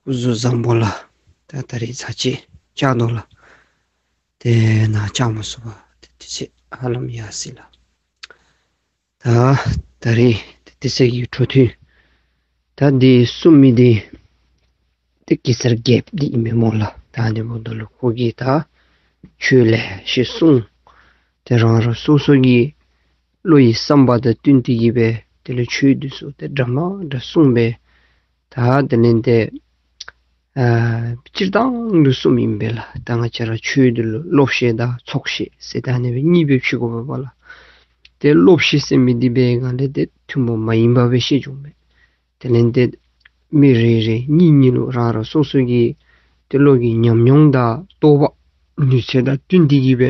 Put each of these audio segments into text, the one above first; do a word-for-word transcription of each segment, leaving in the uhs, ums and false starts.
སྐུ་གཟུགས་བཟང་པོ་ལགས། ད་ད་རིས་ཚར་གཅིག་བཅར་དོ་ལགས། ཏེ་ནཱ་བཅར་མ་ཚུགས་པར་ཏེ་དུས་ཚོད་ཧ་ལམ་ཡར་སོ་ཡི་ལགས། ད་ད་རིས་ཏེ་དུས་ཚོད་ཀྱི་འཕྲོ་མཐུད་ད་འདི་གསུང་མི་འདི་ཏེ་གེ་སར་རྒྱལཔོ་འདི་ཨིན་མས་སྨོ་ལགས། ད་ཨ་ནི་འབདཝ་ད་ལུ་ཁོ་གིས་ད་ཆོས་ལེ་ཤ་གསུངས། ཏེ་རང་རང་སོ་སོ་གི་བློ་ཡི་བསམ་པ་དང་བསྟུན་ཏེ་གི་སྦེ་དེ་ལས་ཆོས་འདི་ཚུ་ཏེ་འདྲ་མ་འདྲཝ་གསུངས་སྦེ། ད་དེ་ལས་ཏེ་ཨ་སྤྱིར་བཏང་དུ་གསུངམ་ཨིན་པས་ལགས། ད་ང་བཅས་ར་ཆོས་འདི་ལུ་སློབ་བཤད་དང་ཚོགས་བཤད་ཟེར་ད་ཨ་ནི་སྦེ་གཉིས་སྦེ་ཕྱེ་དགོ་པས་ལགས། ཏེ་སློབ་བཤད་ཟེར་མི་འདི་འབད་བའི་སྒང་ལས་ཏེ་ཐུན་མོང་མ་ཡིན་པ་སྦེ་བཤད་འགྱོཝ་མས། དེ་ལས་ཏེ་མི་རེ་རེ་གཉིས་གཉིས་ལུ་རང་རང་སོ་སོ་གི་ཏེ་བློ་གི་ཉམས་མྱོང་དང་རྟོགས་པ་ནུས་ཚད་དང་བསྟུན་ཏེ་གི་སྦེ་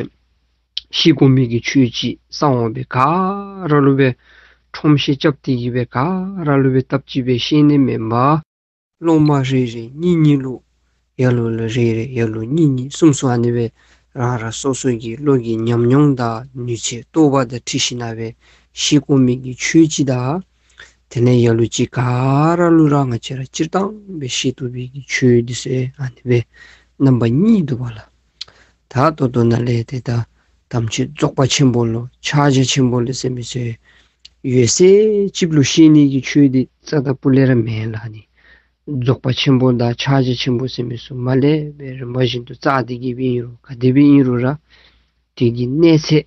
བཤད་དགོ་མི་གི་ཆོས་ཅིག་གསང་བ་སྦེ་ག་ར་ལུ་སྦེ་ཁྲོམ་བཤད་རྐྱབ་སྟེ་གི་སྦེ་ག་ར་ལུ་སྦེ་སྟབས་གཅིག་སྦེ་བཤད་ནི་མེན་པར་སློབ་མ་རེ་རེ་གཉིས་གཉིས་ལུ་ལ་ལུ་ལུ་རེ་རེ་ལ་ལུ་གཉིས་གཉིས་གསུམ་གསུམ་ཨ་ནི་སྦེ་རང་རང་སོ་སོ་གི་བློ་གི་ཉམས་མྱོང་དང་ནུས་ཚད་རྟོགས་པ་དང་འཁྲིལ་ཞིནམ་ལས་སྦེ་བཤད་དགོ་མི་གི་ཆོས་ཅིག་དང་དེ་ལས་ལ་ལུ་ཅིག་ག་ར་ལུ་ར་ང་བཅས་ར་སྤྱིར་བཏང་སྦེ་བཤད་བཏུབ་པའི་གི་ཆོས་འདི་ཚུ་ཨ་ནི་སྦེ་རྣམ་པ་གཉིས་འདུག་པ་ལགས། ད་ད་ལྟོ་ནཱ་ལས་ཏེ་ད་དམ་ཆོས་རྫོགས་པ་ཆེན་པོ་ལོ་ཕྱག་རྒྱ་ཆེན་པོ་ལོ་ཟེར་མི་ཚུ་ཡོད་ཚད་ཅིག་ལུ་བཤད་ནི་གི་ཆོས་འདི་རྩ་དང་སྤུ་ལས་ར་མེན་ལགས། ཨ་ནི་རྫོགས་པ་ཆེན་པོ་དང་ཕྱག་རྒྱ་ཆེན་པོ་ཟེར་མི་ཚུ་མར་ལས་སྦེ་རིམ་པ་བཞིན་དུ་བརྩམས་ཏེ་གི་སྦེ་ཨིན་རུང་ག་དེ་སྦེ་ཨིན་རུང་ར་དེ་གི་གནས་ཚད་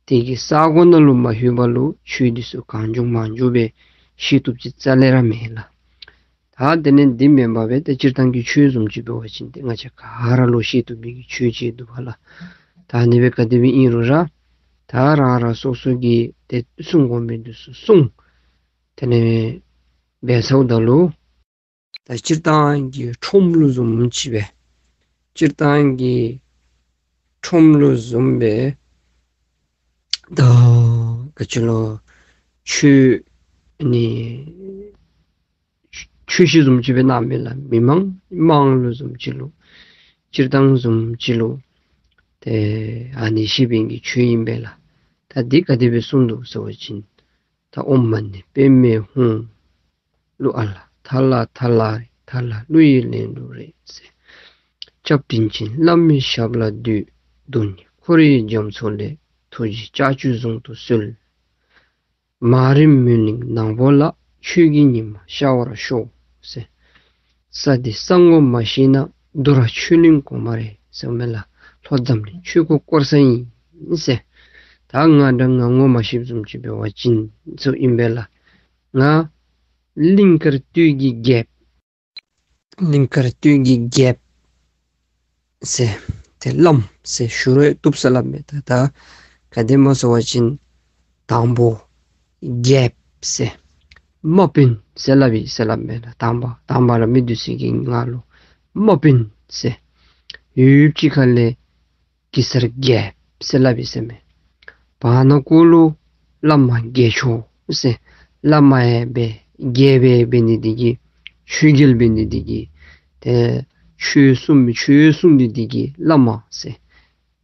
དེ་གི་ས་གོ་ནང་ལུ་མ་ལྷོད་པ་ལུ་ཆོས་འདི་ཚུ་གང་བྱུང་མང་བྱུང་སྦེ་བཤད་བཏུབ་ཅིག་རྩ་ལས་ར་མེན་ལགས། ད་དེ་ལས་འདི་མེན་པར་སྦེ་ཏེ་སྤྱིར་བཏང་གི་ཆོས་བཟུམ་ཅིག་འབད་བ་ཅིན་ཏེ་ང་བཅས་ག་ར་ལུ་བཤད་བཏུབ་པའི་གི་ཆོས་ཅིག་འདུག་པ་ལགས། ད་ཨ་ནི་སྦེ་ག་དེ་སྦེ་ཨིན་རུང་ར་ད་རང་རང་སོ་སོ་གིས་ཏེ་གསུང་དགོ་མི་འདི་ཚུ་གསུངས། དེ་ལས་འབད་ཚརཝ་ད་ལུ་ད་སྤྱིར་བཏང་གི་ཁྲོམ་ལུ་བཟུམ་ཅིག་སྦེ་སྤྱིར་བཏང་གི་ཁྲོམ་ལུ་བཟུམ་སྦེ་ད་ག་ཅི་ལོ་ཆོས་ནི་ཆོས་གཞི་བཟུམ་ཅིག་སྦེ་གནང་མི་ལགས། མི་མང་མང་ལུ་བཟུམ་ཅིག་ལུ་སྤྱིར་བཏང་བཟུམ་ཅིག་ལུ་ཏེ་ཨ་ནི་བཤད་པའི་གི་ཆོས་ཨིན་པས་ལགས། ད་འདི་ག་དེ་སྦེ་གསུངས་འདུག་ཟེར་བ་ཅིན་ད་ཨོཾ་མ་ཎི་པདྨེ་ཧཱུྃ། གླུ་ཨ་ལ་ཐ་ལ་ཐ་ལ་རེད། ཐ་ལ་གླུ་ཡི་ལེན་ལུགས་རེད་ཟེར། སྐྱབས་དྲིན་ཅན་བླ་མའི་ཞབས་ལ་འདུད། སྡུག་བསྔལ་འཁོར་བའི་རྒྱ་མཚོ་ལས། ཐུགས་རྗེའི་ལྕགས་ཀྱུས་བཟུང་དུ་གསོལ། མ་རིག་མུན་གླིང་ནག་པོ་ལ། ཆོས་ཀྱི་ཉི་མ་ཤར་བར་ཤོག་ཟེར། ས་འདི་ས་ངོ་མ་ཤེས་ན། འདུ་ར་ཆོས་གླིང་གོང་མ་རེད་ཟེར་མས་ལགས། ལྷོ་འཛམ་གླིང་ཆོས་འཁོར་བསྐོར་ས་ཨིན་ཟེར། ད་ང་འདྲ་ང་ངོ་མ་ཤེསཔ་བཟུམ་ཅིག་འབད་བ་ཅིན་ཟེར་ཨིན་པས་ལགས། ང་གླིང་དཀར་སྟོད་ཀྱི་རྒྱལཔོ་གླིང་དཀར་སྟོད་ཀྱི་རྒྱལཔོ་ཟེར་ཏེ་བླམ་ཟེར་ཞུ་རུང་བཏུབ་ཟེར་སླབ་མས། ད་ད་ག་དེ་སྨོ་ཟེར་བ་ཅིན་དང་པོ་རྒྱལཔོ་ཟེར་དམག་དཔོན་ཟེར་སླབ་ཨིན་ཟེར་སླབ་མས་ལགས། དང་པ་དང་པ་ར་མི་འདི་ཚུ་གི་ངག་ལུ་དམག་དཔོན་ཟེར་ཡུདཔ་ཅིག་ཁ་ལས་གེ་སར་རྒྱལཔོ་ཟེར་སླབ་ཨིན་ཟེར་མས། བར་ན་གུ་ལུ་བླ་མ་རྒྱལ་མཆོག་ཟེར་བླ་མ་ཡང་འབད་རྒྱལ་འབད་འབད་ནི་འདི་གིས་ཆོས་རྒྱལ་འབད་ནི་འདི་གིས་ཏེ་ཆོས་གསུང་མི་ཆོས་གསུང་ནི་འདི་གིས་བླ་མ་ཟེར་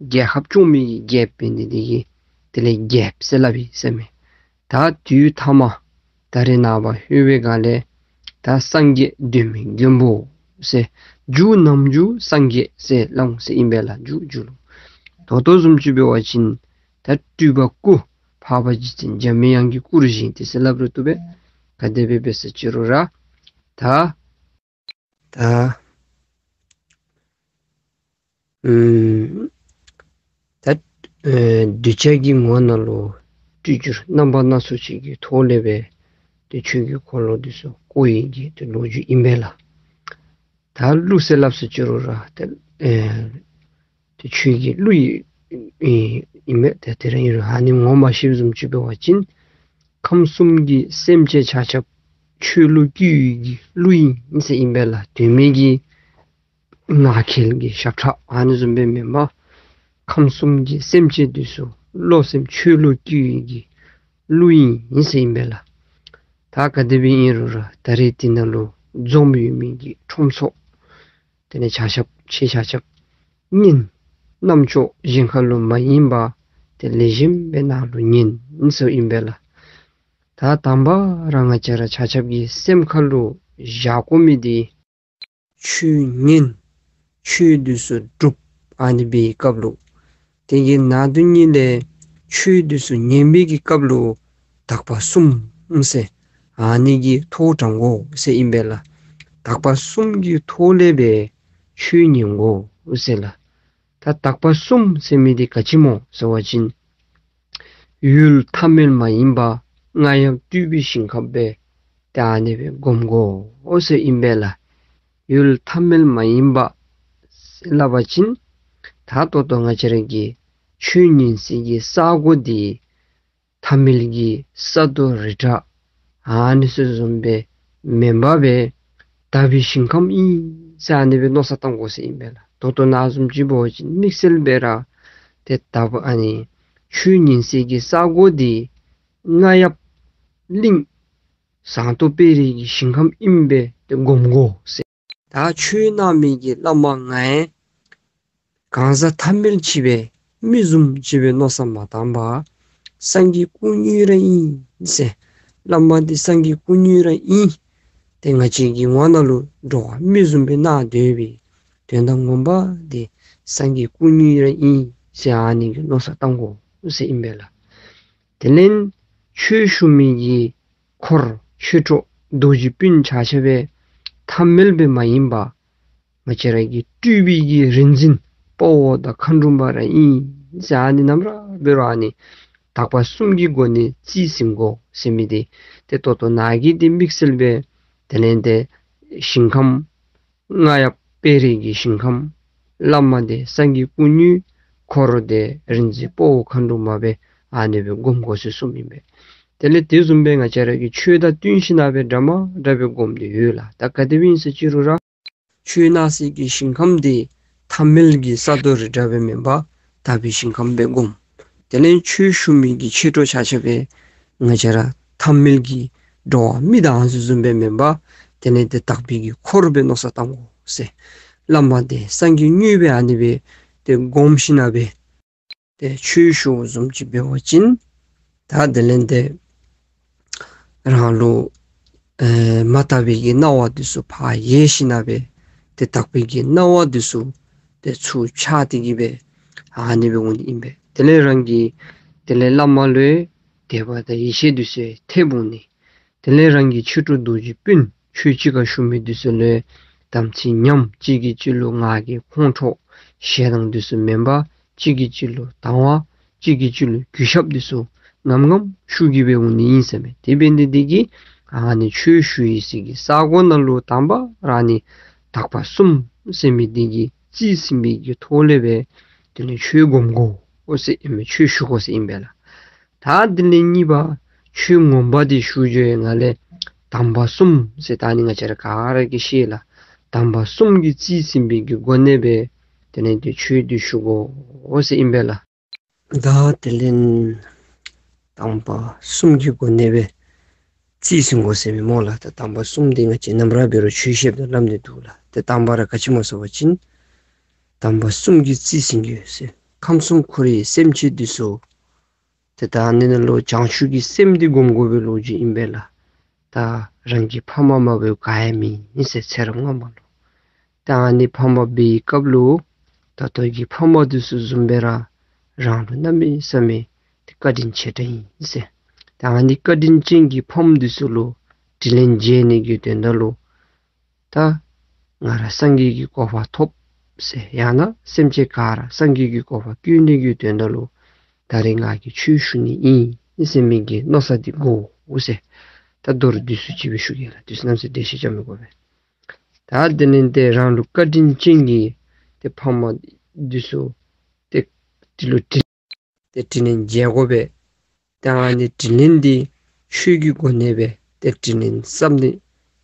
རྒྱལ་ཁབ་སྐྱོང་མི་གི་རྒྱལཔོ་འབད་ནི་འདི་གིས་དེ་ལས་རྒྱལཔོ་ཟེར་སླབ་ཨིན་ཟེར་མས། ད་དུས་ཐ་མ་ད་རེས་ནངས་པ་ལྷོད་པའི་སྒང་ལས་ད་སངས་རྒྱས་གདོད་མའི་མགོན་པོ་ཟེར་རྒྱུད་ནམ་རྒྱུན་སངས་རྒྱས་ཟེར་སླབ་འོང་ཟེར་ཨིན་པས་ལགས། རྒྱུད་རྒྱུད་ལུ་ད་ལྟོ་བཟུམ་ཅིག་འབད་བ་ཅིན་ད་སྤྲུལ་པ་སྐུ་འཕགས་པ་རྗེ་བཙུན་འཇམ་དབྱངས་ཀྱི་སྐུ་རུ་བཞེངས་ཏེ་ཟེར་སླབ་རུང་བཏུབ་པས། ག་དེ་སྦེ་འབད་ཟེར་ཅི་རུང་ར་ད་ད་ཨུམ་ད་ཨེ་གདུལ་བྱ་གི་ངོ་ནང་ལུ་སྤྲུལ་བསྒྱུར་རྣམ་པ་སྣ་ཚོགས་ཅིག་གི་ཐོག་ལས་སྦེ་ཏེ་ཆོས་ཀྱི་འཁོར་ལོ་འདི་ཚུ་བསྐོར་ཡི་གི་ཏེ་ལོ་རྒྱུས་ཨིན་པས་ལགས། ད་གླུ་ཟེར་སླབ་ཟེར་ཅི་རུང་ར་ཏེ་ཨེ་ཏེ་ཆོས་ཀྱི་གླུ་ཨིན་ཨིན་མས། ཏེ་དེ་ར་ཨིན་རུང་ཨ་ནི་ངོ་མ་ཤེསཔ་བཟུམ་ཅིག་འབད་བ་ཅིན་ཁམས་གསུམ་གྱི་སེམས་ཅན་ཆ་ཁྱབ་ཆོས་ལུ་བསྒྱུར་ཡི་གི་གླུ་ཨིན་ཟེར་ཨིན་པས་ལགས། དོན་མེད་ཀྱི་ངག་འཁྱལ་གྱི་ཞབས་ཁྲ་ཨ་ནི་བཟུམ་སྦེ་མེན་པར་ཁམས་གསུམ་གྱི་སེམས་ཅན་འདི་ཚུ་བློ་སེམས་ཆོས་ལུ་བསྒྱུར་ཡི་གི་གླུ་ཨིན་ཟེར་ཨིན་པས་ལགས། ད་ག་དེ་སྦེ་ཨིན་རུང་ར་ད་རེས་འདི་ནང་ལུ་འཛོམས་ཡོད་མི་གི་ཁྲོམ་ཚོགས་དེ་ལས་ཆ་ཁྱབ་ཁྱེད་ཆ་ཁྱབ་སྙན་རྣམ་ཅོག་གཞན་ཁ་ལུ་མ་ཡེངས་པར་ཏེ་ལེགས་ཤོམ་སྦེ་ནཱ་ལུ་ཉན་ཟེར་ཨིན་པས་ལགས། ད་དང་པ་ར་ང་བཅས་ར་ཆ་ཁྱབ་ཀྱི་སེམས་ཁ་ལུ་བཞག་དགོ་མི་འདི་ ཆོས་ཉན། ཆོས་འདི་ཚུ་སྒྲུབ། ཨ་ནི་འབད་བའི་སྐབས་ལུ་དེ་གི་ནང་དོན་ཉིད་ལས་ཆོས་འདི་ཚུ་ཉན་པའི་གི་སྐབས་ལུ་དག་པ་གསུམ་ཟེར་ཨ་ནི་གི་ཐོག་དྲང་དགོ་ཟེར་ཨིན་པས་ལགས། དག་པ་གསུམ་གྱི་ཐོག་ལས་སྦེ་ཆོས་ཉན་དགོ་ཟེར་ལགས། ད་དག་པ་གསུམ་ཟེར་མི་འདི་ག་ཅི་སྨོ་ཟེར་བ་ཅིན་ཡུལ་ཐ་མལ་མ་ཡིན་པ་རྔ་ཡབ་སྤྲུལ་པའི་ཞིང་ཁམས་སྦེ་ཏེ་ཨ་ནི་སྦེ་སྒོམ་དགོ་ཟེར་ཨིན་པས་ལགས། ཡུལ་ཐ་མལ་མ་ཡིན་པ་སླབ་པ་ཅིན་ད་ད་ལྟོ་ང་བཅས་ར་གི་ཆོས་ཉན་སའི་གི་ས་གོ་འདི་ཐ་མལ་གྱི་ས་རྡོ་རི་བྲག་ཨ་ནི་ཚུ་བཟུམ་སྦེ་མེན་པར་སྦེ་དག་པའི་ཞིང་ཁམས་ཨིན་ཟེར་ཨ་ནི་སྦེ་མནོ་བསམ་བཏང་དགོ་ཟེར་ཨིན་པས་ལགས། ད་ལྟོ་ནཱ་བཟུམ་ཅིག་འབད་བ་ཅིན་དམིགས་བསལ་སྦེ་ར་ཏེ་དག་པ་ཨ་ནི་ཆོས་ཉན་སའི་གི་ས་གོ་འདི་རྔ་ཡབ་གླིང་ཟངས་མདོག་དཔལ་རི་གི་ཞིང་ཁམས་ཨིནམ་སྦེ་ཏེ་སྒོམ་དགོ་ཟེར། ད་ཆོས་གནང་མི་གི་བླ་མ་ང་ཡང་གང་ཟག་ཐ་མལ་ཅིག་སྦེ་མི་བཟུམ་ཅིག་སྦེ་མནོ་བསམ་མ་བཏང་པར་སངས་རྒྱས་སྐུ་དངོས་ར་ཨིན་ཟེར། བླ་མ་འདི་སངས་རྒྱས་སྐུ་དངོས་ར་ཨིན། ཏེ་ང་བཅས་ཀྱི་ངོ་ནང་ལུ་འགྲོ་བ་མི་བཟུམ་སྦེ་སྣང་སྡོད་པའི་དོན་དག་ངོ་མ་འདི་སངས་རྒྱས་སྐུ་དངོས་ར་ཨིན་ཟེར་ཨ་ནི་གི་མནོ་བསམ་བཏང་དགོ་ཟེར་ཨིན་པས་ལགས། དེ་ལས་ཆོས་ཞུ་མི་གི་འཁོར་ཆོས་གྲོགས་རྡོ་རྗེ་སྤུན་ཆ་ཁྱབ་སྦེ་ཐ་མལ་སྦེ་མ་ཡིན་པ་ང་བཅས་ར་གི་སྤྲུལ་པའི་གི་རིག་འཛིན་དཔའ་བོ་དང་མཁའ་འགྲོ་མ་ར་ཨིན་ཟེར་ཨ་ནི་ནམ་ར་འབད་རུང་ཨ་ནི་དག་པ་གསུམ་གྱི་སྒོ་ནས་རྩིས་ཟིན་དགོ་ཟེར་མི་འདི་ཏེ་ད་ལྟོ་ནཱ་གི་འདི་དམིགས་བསལ་སྦེ་དེ་ལས་ཏེ་ཞིང་ཁམས་རྔ་ཡབ་དཔལ་རི་གི་ཞིང་ཁམས། བླ་མ་འདི་སངས་རྒྱས་སྐུ་དངོས། འཁོར་འདི་རིག་འཛིན་དཔའ་བོ་མཁའ་འགྲོ་མ་སྦེ་ཨ་ནི་སྦེ་སྒོམ་དགོ་ཟེར་གསུངམ་ཨིན་པས། དེ་ལས་དེ་བཟུམ་སྦེ་ང་བཅས་ར་གི་ཆོས་དང་བསྟུན་ཞིན་ན་སྦེ་འདྲ་མ་འདྲ་སྦེ་སྒོམ་སྟེ་ཡོད་ལགས། ད་ག་དེ་སྦེ་ཨིན་ཟེར་ཅི་རུང་ར་ཆོས་གནང་སའི་གི་ཞིང་ཁམས་འདི་ཐ་མལ་གྱི་ས་རྡོ་རི་བྲག་སྦེ་མེན་པར་དག་པའི་ཞིང་ཁམས་སྦེ་སྒོམ། དེ་ལས་ཆོས་ཞུ་མི་གི་ཆོས་གྲོགས་ཆ་ཁྱབ་སྦེ་ང་བཅས་ར་ཐ་མལ་གྱི་འགྲོ་བ་མི་དང་ཨ་ནི་ཚུ་བཟུམ་སྦེ་མེན་པར་དེ་ལས་ཏེ་དག་པའི་གི་འཁོར་སྦེ་མནོ་བསམ་བཏང་དགོ་ཟེར། བླ་མ་འདི་སངས་རྒྱས་དངོས་སྦེ་ཨ་ནི་སྦེ་ཏེ་སྒོམ་ཞིན་ན་སྦེ་ཏེ་ཆོས་ཞུཝ་བཟུམ་ཅིག་འབད་བ་ཅིན་ད་དེ་ལས་ཏེ་རང་ལུ་ཨེ་མ་དག་པའི་གི་སྣང་བ་འདི་ཚུ་ཕར་ཡལ་ཞིན་ན་སྦེ་ཏེ་དག་པའི་གི་སྣང་བ་འདི་ཚུ་ཏེ་ཚུར་འཆར་ཏེ་གི་སྦེ་ཨ་ནི་སྦེ་འོང་ནི་ཨིན་པས། དེ་ལས་རང་གི་དེ་ལས་བླ་མ་ལུ་དད་པ་དང་ཡིད་ཆེས་འདི་ཚུ་ཐེབས་འོང་ནི། དེ་ལས་རང་གི་ཆོས་གྲོགས་རྡོ་རྗེ་སྤུན་ཆོས་གཅིག་ཁར་ཞུགས་མི་འདི་ཚུ་ལུ་དམ་ཚིག་ཉམས། གཅིག་གིས་གཅིག་ལུ་ངག་གི་ཁོང་ཁྲོ་ཞེ་སྡང་འདི་ཚུ་མེན་པར་གཅིག་གིས་གཅིག་ལུ་དང་བ། གཅིག་གིས་གཅིག་ལུ་གུས་ཞབས་འདི་ཚུ་ངམ་ངམ་ཤུགས་ཀྱིས་སྦེ་འོང་ནི་ཨིན་ཟེར་མས། དེ་འབད་ནི་འདི་གིས་ཨ་ནི་ཆོས་ཞུ་ཡི་ཟེར་གི་ས་གོ་ནང་ལུ་དང་པ་ར་ཨ་ནི་དག་པ་གསུམ་ཟེར་མི་འདི་གི་རྩིས་ཟིན་པའི་གི་ཐོག་ལས་སྦེ་དེ་ལས་ཆོས་སྒོམ་དགོ་ཟེར་ཨིན་མས། ཆོས་ཞུ་དགོ་ཟེར་ཨིན་པས་ལགས། ད་དེ་ལས་གཉིས་པ་ཆོས་ངོ་མ་འདི་ཞུ་འགྱོ་བའི་སྒང་ལས་དམ་པ་གསུམ་ཟེར་ད་ཨ་ནི་ང་བཅས་ར་ག་ར་གིས་ཤེས་ལགས། དམ་པ་གསུམ་གྱི་རྩིས་ཟིན་པའི་གི་སྒོ་ནས་སྦེ་དེ་ལས་ཏེ་ཆོས་འདི་ཞུ་དགོ་ཟེར་ཨིན་པས་ལགས། ད་དེ་ལས་དམ་པ་གསུམ་གྱི་སྒོ་ནས་སྦེ་རྩིས་ཟིན་དགོ་ཟེར་མི་སྨོ་ལགས། ད་དམ་པ་གསུམ་འདི་ང་བཅས་ནམ་ར་འབད་རུང་ཆོས་བཤདཔ་ད་སླབ་ནི་འདུག་ལགས། ཏེ་དང་པ་ར་ག་ཅི་སྨོ་ཟེར་བ་ཅིན་དམ་པ་གསུམ་གྱི་རྩིས་ཟིན་དགོ་ཟེར། ཁམས་གསུམ་འཁོར་བའི་སེམས་ཅན་འདི་ཚུ་ཏེ་ད་ཨ་ནི་ནང་ལུ་བྱང་ཆུབ་ཀྱི་སེམས་འདི་སྒོམ་དགོ་པའི་ལོ་རྒྱུས་ཨིན་པས་ལགས། ད་རང་གི་ཕ་མ་མ་འབདཝ་ག་ཡང་མེད་ཟེར་ཚེ་རབས་སྔ་མ་ལུ། ད་ཨ་ནི་ཕ་མ་འབད་བའི་སྐབས་ལུ་ད་ལྟོ་གི་ཕ་མ་འདི་ཚུ་བཟུམ་སྦེ་ར་རང་ལུ་གནམ་མེད་ས་མེད་ཏེ་བཀའ་དྲིན་ཆེ་དྲགས་ཨིན་ཟེར། ད་ཨ་ནི་བཀའ་དྲིན་ཅན་གྱི་ཕམ་འདི་ཚུ་ལུ་དྲིན་ལན་འཇལ་ནི་གི་དོན་དག་ལུ་ད་ང་ར་སངས་རྒྱས་ཀྱི་གོ་འཕང་ཐོབ་ཟེར་ཡང་ན་སེམས་ཅན་ག་ར་སངས་རྒྱས་ཀྱི་གོ་འཕང་བཀོད་ནི་གི་དོན་དག་ལུ་ད་རེས་ང་གིས་ཆོས་ཞུ་ནི་ཨིན་ཟེར་མི་གི་མནོ་བསམ་འདི་དགོ་ཟེར། ད་མདོར་བསྡུས་སུ་ཅིག་སྦེ་ཞུ་གེ་ལགས། དུས་ཚོད་ནམ་ཟེར་འགྲེལ་བཤད་རྐྱབ་མི་དགོ་པས། ད་དེ་ལས་ཏེ་རང་ལུ་བཀའ་དྲིན་ཅན་གྱི་ཏེ་ཕ་མ་འདི་ཚུ་ཏེ་དེ་ལུ་དྲིན་ཏེ་དྲིན་ལན་འཇལ་དགོ་པས། ཏེ་ཨ་ནི་དྲིན་ལན་འདི་ཆོས་ཀྱི་སྒོ་ནས་སྦེ་ཏེ་དྲིན་ལན་བསམ་ནི་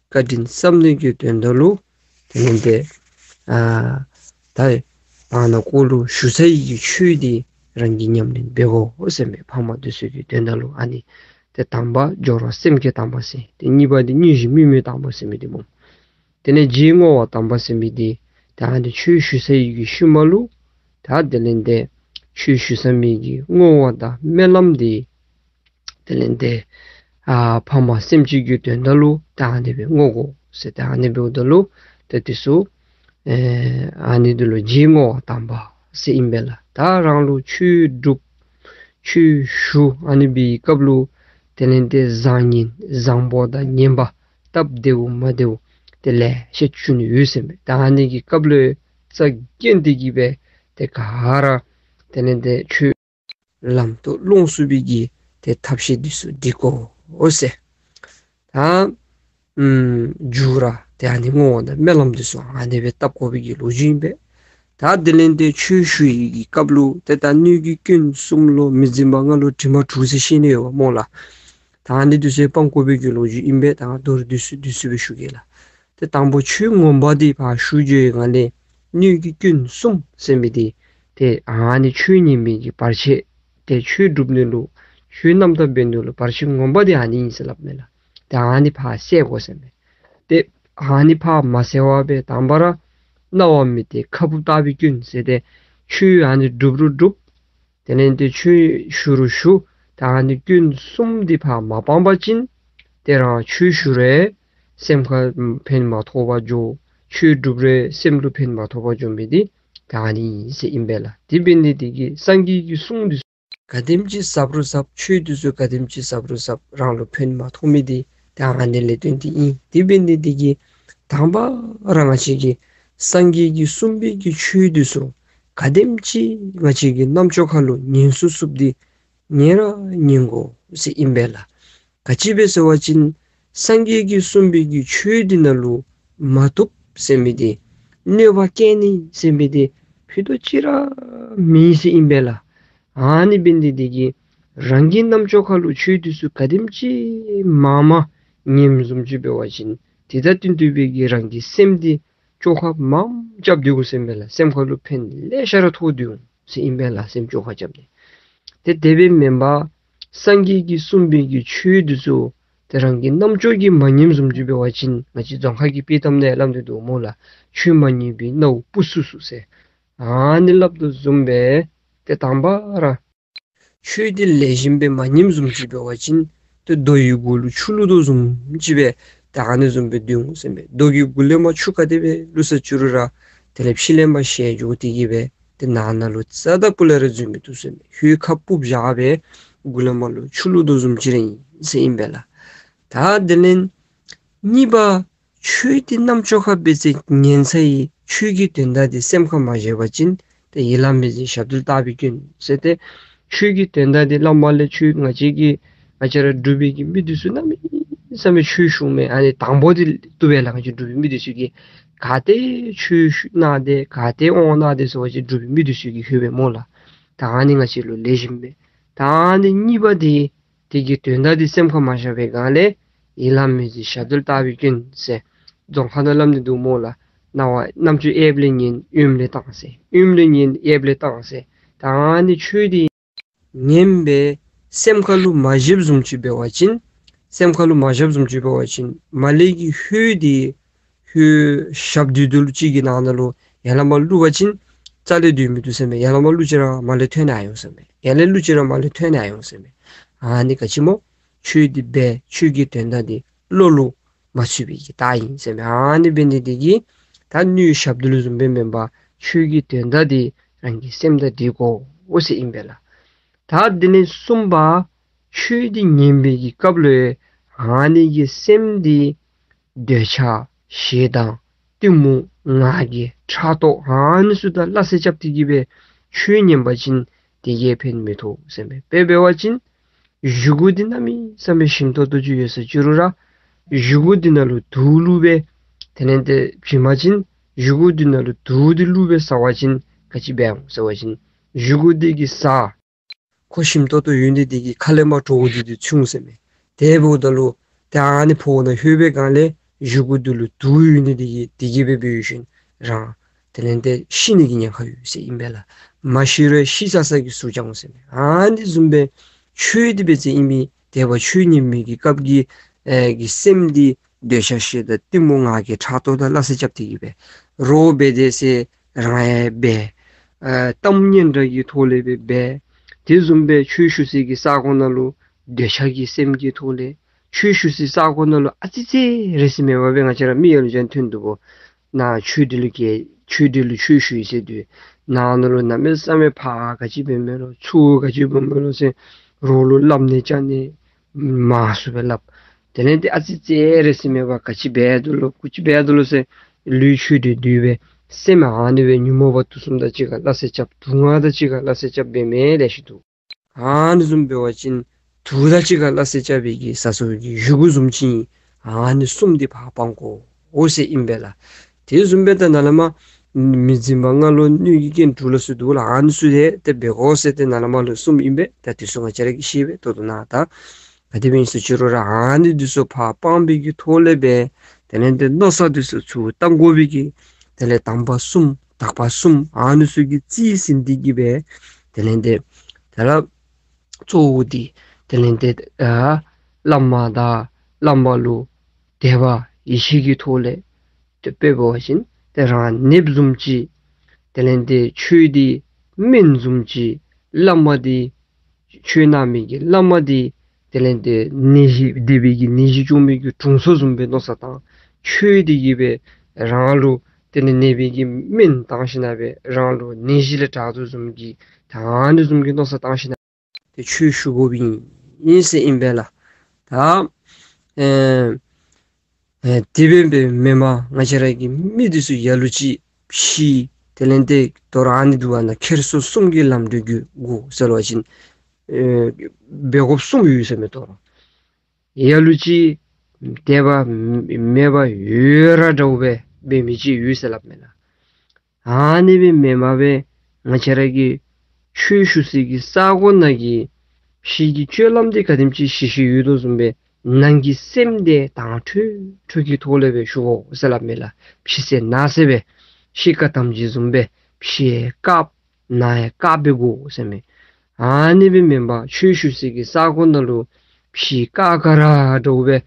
བཀའ་དྲིན་བསམ་ནི་གི་དོན་དག་ལུ་དེ་ལས་ཏེ་ཨ་ད་བར་ན་ཀོ་ལུ་ཞུ་ཚར་ཡི་གི་ཆོས་འདི་རང་གིས་ཉམས་ལེན་འབད་དགོ་ཟེར་མས། ཕ་མ་འདི་ཚུ་གི་དོན་དག་ལུ་ཨ་ནི་ཏེ་དང་པ་སྦྱོར་བ་སེམས་བསྐྱེད་དམ་པ་ཟེར། ཏེ་གཉིས་པ་འདི་དངོས་གཞི་དམིགས་མེད་དམ་པ་ཟེར་མི་འདི་སྨོ། དེ་ལས་རྗེས་བསྔོ་བ་དམ་པ་ཟེར་མི་འདི་ད་ཨ་ནི་ཆོས་ཞུ་ཚར་ཡི་གི་ཤུལ་མ་ལུ་ད་དེ་ལས་ཏེ་ཆོས་ཞུ་ཚར་མི་གི་བསྔོ་བ་དང་སྨོན་ལམ་འདི་དེ་ལས་ཏེ་ཨ་ཕ་མ་སེམས་ཅན་གྱི་དོན་དག་ལུ་ད་ཨ་ནི་སྦེ་བསྔོ་དགོ་ཟེར། ད་ཨ་ནི་འབདཝ་ད་ལུ་ཏེ་དེ་ཚུ་ ཨ་ནི་འདི་ལུ་རྗེས་བསྔོ་བ་དམ་པ་ཟེར་ཨིན་པས་ལགས། ད་རང་ལུ་ཆོས་སྒྲུབ་ཆོས་ཞུ་ཨ་ནི་འབད་བའི་སྐབས་ལུ་དེ་ལས་ཏེ་བཟང་ངན་བཟང་པོ་དང་ངན་པ་སྟབས་བདེཝ་མ་བདེཝ་དེ་ལེ་ཤ་བྱུང་ནི་ཡོད་ཟེར་མས། ད་ཨ་ནི་གི་སྐབས་ལུ་རྩ་འགེངས་ཏེ་གི་སྦེ་ཏེ་ག་ར་དེ་ལས་ཏེ་ཆོས་ལམ་དུ་སློང་ཚུགས་པའི་གི་ཏེ་ཐབས་ཤེས་འདི་ཚུ་སྒྲིག་དགོ་ཟེར། ད་ཨམ་མཇུག་ར་ཏེ་ཨ་ནི་བསྔོ་བ་དང་སྨོན་ལམ་འདི་ཚུ་ཨ་ནི་སྦེ་བཏབ་དགོ་པའི་གི་ལོ་རྒྱུས་ཨིན་པས། ད་དེ་ལས་ཏེ་ཆོས་ཞུ་བའི་གི་སྐབས་ལུ་ཏེ་ད་སྣོད་ཀྱི་སྐྱོན་གསུམ་ལོ་མི་འཛིན་པ་ལྔ་ལོ་དྲི་མ་དྲུག་ཟེར་བཤད་ནི་ཡོདཔ་སྨོ་ལགས། ད་ཨ་ནི་འདི་ཚུ་སྤང་དགོ་པའི་གི་ལོ་རྒྱུས་ཨིན་པས། ད་ང་མདོར་བསྡུས་སུ་བསྡུས་སུ་སྦེ་ཞུ་གེ་ལགས། ཏེ་དང་པོ་ཆོས་ངོ་མ་འདི་ཕར་ཞུ་འགྱོ་བའི་སྒང་ལས་སྣོད་ཀྱི་སྐྱོན་གསུམ་ཟེར་མི་འདི་ཏེ་ཨ་ནི་ཆོས་ཉན་མི་གི་བར་ཆད་ཏེ་ཆོས་སྒྲུབ་ནི་ལུ་ཆོས་རྣམ་དག་འབད་ནི་ལུ་བར་ཆད་ངོ་མ་འདི་ཨ་ནི་ཨིན་ཟེར་སླབ་མས་ལགས། ཏེ་ཨ་ནི་ཕར་བསལ་དགོ་ཟེར་མས། ཏེ་ཨ་ནི་ཕར་མ་བསལ་བར་སྦེ་དང་པ་ར་རྣ་བ་མི་གཏད་ཁ་སྦུབ་ལྟ་བུའི་སྐྱོན་ཟེར་ཏེ་ཆོས་ཨ་ནི་སྒྲུབ་རུང་སྒྲུབ། དེ་ལས་ཏེ་ཆོས་ཞུ་རུང་ཞུ། ད་ཨ་ནི་སྐྱོན་གསུམ་འདི་ཕར་མ་སྤང་པ་ཅིན་ཏེ་རང་ཆོས་ཞུ་རུང་སེམས་ཁར་ཕན་མ་ཐོགས་པར་འགྱོ། ཆོས་སྒྲུབ་རུང་སེམས་ལུ་ཕན་མ་ཐོགས་པར་འགྱོ་མི་འདི་ད་ཨ་ནི་ཨིན་ཟེར་ཨིན་པས་ལགས། དེ་འབད་ནི་འདི་གིས་སངས་རྒྱས་ཀྱི་གསུང་འདི་ག་དེམ་ཅིག་ཟབ་རུང་ཟབ་ཆོས་འདི་ཚུ་ག་དེམ་ཅིག་ཟབ་རུང་ཟབ་རང་ལུ་ཕན་མ་ཐོགས་མི་འདི་ད་ཨ་ནི་ལས་བརྟེན་ཏེ་ཨིན། དེ་འབད་ནི་འདི་གིས་དང་པ་ར་ང་བཅས་ཀྱིས་སངས་རྒྱས་ཀྱིས་གསུངས་པའི་གི་ཆོས་འདི་ཚུ་ག་དེམ་ཅིག་ང་བཅས་ཀྱི་རྣམ་ཅོ་ཁ་ལུ་ཉན་ཚུགས་ཚུགསཔ་འདི་ཉན་ར་ཉན་དགོ་ཟེར་ཨིན་པས་ལགས། ག་ཅི་སྦེ་ཟེར་བ་ཅིན་སངས་རྒྱས་ཀྱིས་གསུངས་པའི་གི་ཆོས་འདི་ནང་ལུ་མ་བཏུབ་ཟེར་མི་འདི་གནོད་པ་བཀལ་ནི་ཟེར་མི་འདི་ཕུད་རྡོག་གཅིག་ར་མེད་ཟེར་ཨིན་པས་ལགས། ཨ་ནི་འབད་ནི་འདི་གིས་རང་གི་རྣམ་ཅོ་ཁ་ལུ་ཆོས་འདི་ཚུ་ག་དེམ་ཅིག་མང་མང་ཉནམ་བཟུམ་ཅིག་འབད་བ་ཅིན་དེ་དང་བསྟུན་ཏེ་སྦེ་གི་རང་གི་སེམས་འདི་བཅོས་ཁ་མངམ་རྐྱབ་སྡོད་དགོ་ཟེར་ཨིན་པས་ལགས། སེམས་ཁ་ལུ་ཕན་ལེ་ཤ་ར་ཐོགས་སྡོད་འོང་ཟེར་ཨིན་པས་ལགས། སེམས་བཅོས་ཁ་རྐྱབ་ནི། ཏེ་དེ་སྦེ་མེན་པར་སངས་རྒྱས་ཀྱིས་གསུངས་པའི་གི་ཆོས་འདི་ཚུ་ཏེ་རང་གི་རྣམ་ཅོ་གིས་མ་ཉནམ་བཟུམ་ཅིག་འབད་བ་ཅིན་ང་བཅས་རྫོང་ཁ་གི་དཔྱེ་གཏམ་ནང་སླབ་སྟེ་འདུག་སྨོ་ལགས། ཆོས་མ་ཉན་པའི་རྣ་བ་སྤུ་སུ་སུ་ཟེར། ཨ་ནི་སླབ་དོ་བཟུམ་སྦེ་ཏེ་དང་པ་ར་ཆོས་འདི་ལེགས་ཤོམ་སྦེ་མ་ཉནམ་བཟུམ་ཅིག་འབད་བ་ཅིན་ཏེ་རྡོ་ཡི་མགུ་ལུ་ཆུ་བླུག་དོ་བཟུམ་ཅིག་སྦེ་ད་ཨ་ནི་བཟུམ་སྦེ་སྡོད་འོང་ཟེར་མས། རྡོ་གི་མགུ་ལས་མར་ཆུ་ག་དེ་སྦེ་བླུགས་ས་ཅི་རུང་ར་དེ་ལས་ཕྱི་ལས་མར་བཤལ་འགྱོ་སྟེ་གི་སྦེ་ཏེ་ནང་ན་ལུ་རྩ་དང་སྤུ་ལས་ར་འཛུལ་མི་བཏུབ་ཟེར་མས། ཧོད་ཁ་སྦུབ་བཞག་སྦེ་མགུ་ལས་མར་ལུ་ཆུ་བླུག་དོ་བཟུམ་ཅིག་ར་ཨིན་ཟེར་ཨིན་པས་ལགས། ད་དེ་ལས་གཉིས་པ་ཆོས་འདི་རྣམ་ཅོ་ཁར་འབད་ཚེ་ཉན་ཚར་ཡི། ཆོས་ཀྱི་དོན་དག་འདི་སེམས་ཁར་མ་བཞག་པ་ཅིན་ཏེ་ཡིད་ལ་མི་འཛིན་ཞབས་རྡོལ་ལྟ་བུའི་སྐྱོན་ཟེར་ཏེ་ཆོས་ཀྱི་དོན་དག་འདི་བླ་མ་ལས་ཆོས་ང་བཅས་ཀྱི་ང་བཅས་ར་འབྲུག་པའི་གི་མི་འདི་ཚུ་གནམ་མེད་ས་མེད་ཆོས་ཞུཝ་མས། ཨ་ནི་དང་པོ་འདི་བཏུབ་པས་ལགས། ང་བཅས་འབྲུག་པའི་མི་འདི་ཚུ་གིས་ག་ཏེ་ཆོས་ཞུ་གནང་སྟེ་ག་ཏེ་འོང་གནང་སྟེ་ཟེར་བ་ཅིན་འབྲུག་པའི་མི་འདི་ཚུ་གིས་ལྷོད་པས་སྨོ་ལགས། ད་ཨ་ནི་ང་བཅས་ལུ་ལེགས་ཤོམ་མས། ད་ཨ་ནི་གཉིས་པ་འདི་དེ་གི་དོན་དག་འདི་སེམས་ཁར་མ་བཞག་པའི་སྒང་ལས་ཡིད་ལ་མི་འཛིན་ཞབས་རྡོལ་ལྟ་བུའི་སྐྱོན་ཟེར་རྫོང་ཁ་ནང་སླབ་ནི་འདུག་སྨོ་ལགས། རྣ་བ་རྣམ་ཅོ་གཡསཔ་ལས་ཉན་གཡོནམ་ལས་བཏང་ཟེར། གཡོནམ་ལས་ཉན་གཡསཔ་ལས་བཏང་ཟེར། ད་ཨ་ནི་ཆོས་འདི་ཉན་སྦེ་སེམས་ཁ་ལུ་མ་བཞགཔ་བཟུམ་ཅིག་འབད་བ་ཅིན་སེམས་ཁ་ལུ་མ་བཞགཔ་བཟུམ་ཅིག་འབད་བ་ཅིན་མར་ལས་ཀྱི་ཧོད་འདི་ཧོད་ཞབས་རྡོལ་རྡོལ་ཅིག་གི་ནང་ན་ལུ་ཡར་ལས་མར་བླུག་པ་ཅིན་རྩ་ལས་སྡོད་མི་བཏུབ་ཟེར་མས། ཡར་ལས་མར་བླུག་ཅི་ར་མར་ལས་ཐོན་ནི་ཡོད་ཟེར་མས། ཡར་ལས་བླུག་ཅི་ར་མར་ལས་ཐོན་ནི་ཡོད་ཟེར་མས། ཨ་ནི་ག་ཅི་སྨོ། ཆོས་འདི་འབད་ཆོས་ཀྱི་དོན་དག་འདི་བློ་ལུ་མ་ཚུད་པའི་གི་རྟགས་ཨིན་ཟེར་མས། ཨ་ནི་འབད་ནི་འདི་གིས་ད་སྣོད་ཞབས་རྡོལ་བཟུམ་སྦེ་མེན་པར་ཆོས་ཀྱི་དོན་དག་འདི་རང་གི་སེམས་དང་འདྲེས་དགོ་ཟེར་ཨིན་པས་ལགས། ད་འདི་ནི་གསུམ་པ་ཆོས་འདི་ཉན་པའི་གི་སྐབས་ལུ་ཨ་ནི་གི་སེམས་འདི་འདོད་ཆགས་ཞེ་སྡང་གཏི་མུག་ང་རྒྱལ་ཕྲག་དོག་ཨ་ནི་ཚུ་དང་སླ་བསྲེ་རྐྱབ་སྟེ་གི་སྦེ་ཆོས་ཉན་པ་ཅིན་དེ་གིས་ཕན་མི་ཐོགས་ཟེར་མས། དཔེ་འབད་བ་ཅིན་བཞེས་སྒོ་འདི་གནམ་མེད་ས་མེད་ཞིམ་ཏོང་ཏོ་ཅིག་ཡོད་ས་ཅི་རུང་ར་བཞེས་སྒོ་འདི་ནང་ལུ་དུག་བླུགས་སྦེ་དེ་ལས་ཏེ་བྱིན་པ་ཅིན་བཞེས་སྒོ་འདི་ནང་ལུ་དུག་འདི་བླུགས་སྦེ་ཟ་བ་ཅིན་ག་ཅི་འབད་འོང་ཟེར་བ་ཅིན་བཞེས་སྒོ་འདི་གི་ས་ཁོ་ཞིམ་ཏོང་ཏོ་ཡོད་ནི་འདི་གིས་ཁ་ལས་མར་དྲོ་བ་འདི་འདི་ཚུད་འོང་ཟེར་མས། དེ་འབདཝ་ད་ལུ་ཏེ་ཨ་ནི་ཕོཝ་ནང་ལྷོད་པའི་སྒང་ལས་བཞེས་སྒོ་འདི་ལུ་དུག་ཡོད་ནི་འདི་གིས་དེ་གིས་སྦེ་འབད་ཞིནམ་རང་དེ་ལས་ཏེ་ཤི་ནི་གི་ཉེན་ཁ་ཡོད་ཟེར་ཨིན་པས་ལགས། མ་ཤི་རུང་ཤི་ས་ས་གི་ཟུག་རྐྱབ་འོང་ཟེར་མས། ཨ་ནི་བཟུམ་སྦེ་ཆོས་འདི་འབད་ཚེ་ཨིན་མི་དེ་བ་ཆོས་ཉན་མི་གི་སྐབས་ཀྱི་ཨེ་གི་སེམས་འདི་འདོད་ཆགས་ཞེ་སྡང་གཏི་མུག་ང་རྒྱལ་ཕྲག་དོག་དང་སླ་བསྲེ་རྐྱབ་སྟེ་གི་སྦེ་རོགས་འབད་དེ་ཟེར་རང་ཡང་འབད། ཨེ་གཏམ་སྙན་གྲགས་ཀྱི་ཐོག་ལས་སྦེ་འབད། དེ་བཟུམ་སྦེ་ཆོས་ཞུ་སའི་གི་ས་གོ་ནང་ལུ་འདོད་ཆགས་ཀྱི་སེམས་ཀྱི་ཐོག་ལས་ཆོས་ཞུ་སའི་ས་གོ་ནང་ལུ་ཨ་ཙི་ཙི་རེ་ཟེར་མེད་པར་སྦེ་ང་བཅས་ར་མི་ཡར་ལུ་འགྱོ་ཐོན་འདུག་གོ། ནཱ་ཆོས་འདི་ལུ་གི་ཆོས་འདི་ལུ་ཆོས་ཞུ་ཡི་ཟེར་དུས་ནང་ན་ལུ་གནམ་མེད་ས་མེད་ཕར་ག་ཅི་འབད་མི་ལོ་ཚུར་ག་ཅི་འབད་མི་ལོ་ཟེར་རོགས་ལུ་སླབ་ནི་བཅར་ནི་མང་སུ་སྦེ་སླབ། དེ་ལས་ཏེ་ཨ་ཙི་ཙི་རེ་ཟེར་མེད་པར་ག་ཅི་འབད་དོ་ལོ་ག་ཅི་འབད་དོ་ལོ་ཟེར་ལུས་ཆོས་འདི་འདུལ་བའི་སེམས་ཨ་ནི་སྦེ་ཉོན་མོངས་པ་དུག་གསུམ་དང་གཅིག་ཁར་སླ་བསྲེ་རྐྱབ། དུག་ལྔ་དང་གཅིག་ཁར་སླ་བསྲེ་རྐྱབ་འབད་མི་ལེ་ཤ་འདུག། ཨ་ནི་བཟུམ་འབད་བ་ཅིན་དུག་དང་གཅིག་ཁར་སླ་བསྲེ་རྐྱབ་པའི་གི་ཟ་སོགས་ཀྱི་ཞུ་གུ་བཟུམ་ཅིག་ཨིན། ཨ་ནི་གསུམ་འདི་ཕར་སྤང་དགོ་འོ་ཟེར་ཨིན་པས་ལགས། དེ་བཟུམ་སྦེ་ད་ནཱ་ལས་མར་མི་འཛིན་པ་ལྔ་ལོ་སྣོད་ཀྱི་རྐྱེན་དྲུག་ལ་སོགས་འདུག་ལགས། ཨ་ནི་ཚུ་ཡང་ཏེ་འབད་དགོ་ཟེར་ཏེ་ནཱ་ལས་མར་ལུ་གསུངམ་ཨིན་པས། ད་དེ་ཚུ་ང་བཅས་ར་གིས་ཤེས་པས། ད་ལྟོ་ནཱ་ད་ག་དེ་སྦེ་ཨིན་ཟེར་ཅི་རུང་ར་ཨ་ནི་འདི་ཚུ་ཕར་སྤང་བའི་གི་ཐོག་ལས་སྦེ་དེ་ལས་ཏེ་མནོ་བསམ་འདི་ཚུ་ཚུར་བཏང་དགོ་པའི་གི་དེ་ལས་དང་པ་གསུམ་དག་པ་གསུམ་ཨ་ནི་ཚུ་གིས་རྩིས་ཟིན་ཏེ་གི་སྦེ་དེ་ལས་ཏེ་ད་ར་གཙོ་བོ་འདི་དེ་ལས་ཏེ་ཨ་བླ་མ་དང་བླ་མ་ལུ་དད་པ་ཡིད་ཆེས་ཀྱི་ཐོག་ལས་ཏེ་དཔེ་འབད་བ་ཅིན་ཏེ་རང་ནདཔ་བཟུམ་ཅིག། དེ་ལས་ཏེ་ཆོས་འདི་སྨན་བཟུམ་ཅིག། བླ་མ་འདི་ཆོས་གནང་མི་གི་བླ་མ་འདི་དེ་ལས་ཏེ་ནད་གཞི་སྡིག་པའི་གི་ནད་གཞི་བཅོ་མི་གི་དྲུང་འཚོ་བཟུམ་སྦེ་མནོ་བསམ་བཏང་། ཆོས་འདི་གིས་སྦེ་རང་ལུ་དེ་ལས་ནད་པའི་གི་སྨན་བཏང་ཞིན་ན་སྦེ་རང་ལུ་ནད་གཞི་ལས་དྲག་དོ་བཟུམ་གྱི་ད་ཨ་ནི་བཟུམ་གྱི་མནོ་བསམ་བཏང་ཞིན་ན་ཏེ་ཆོས་ཞུ་དགོཔ་ཨིན་ཟེར་ཨིན་པས་ལགས། ད་ཨེ་ཨེ་དེ་སྦེ་འབད་མེན་པར་ང་བཅས་ར་གི་མི་འདི་ཚུ་ལ་ལུ་ཅིག་ཕྱི་དེ་ལས་ཏེ་དོ་རུང་ཨ་ནི་འདུག་པ་ན་ཁྱེར་སོ་གསུམ་གྱི་ལམ་འགྲོ་རྒྱུ་དགོ་ཟེར་བ་ཅིན་ཨེ་འབད་དགོཔ་གསུམ་ཡོད་ཟེར་མས། དོ་རུང་ལ་ལུ་ཅིག་དད་པ་མེད་པར་ཡོད་ར་འདྲཝ་སྦེ་འབད་མི་ཅིག་ཡོད་ཟེར་སླབ་མས་ལགས། ཨ་ནི་སྦེ་མེན་པར་སྦེ་ང་བཅས་ར་གིས་ཆོས་ཞུ་སའི་གི་ས་གོ་ནང་གི་ཕྱི་གི་སྤྱོད་ལམ་འདི་ག་དེམ་ཅིག་ཞི་ཞི་ཡོད་དོ་བཟུམ་སྦེ་ནང་གི་སེམས་འདི་དྭངས་འཕྲོས་འཕྲོས་ཀྱི་ཐོག་ལས་སྦེ་ཞུ་དགོ་ཟེར་སླབ་མས་ལགས། ཕྱི་གསལ་ནང་གསལ་སྦེ་གཤིས་ཀ་ཐམས་ཅད་བཟུམ་སྦེ་ཕྱི་ཡང་དཀརཔོ་ནང་ཡང་དཀརཔོ་སྦེ་དགོ་ཟེར་མས། ཨ་ནི་སྦེ་མེན་པར་ཆོས་ཞུ་སའི་གི་ས་གོ་ནང་ལུ་ཕྱི་དཀར་དཀར་ར་འདྲཝ་སྦེ་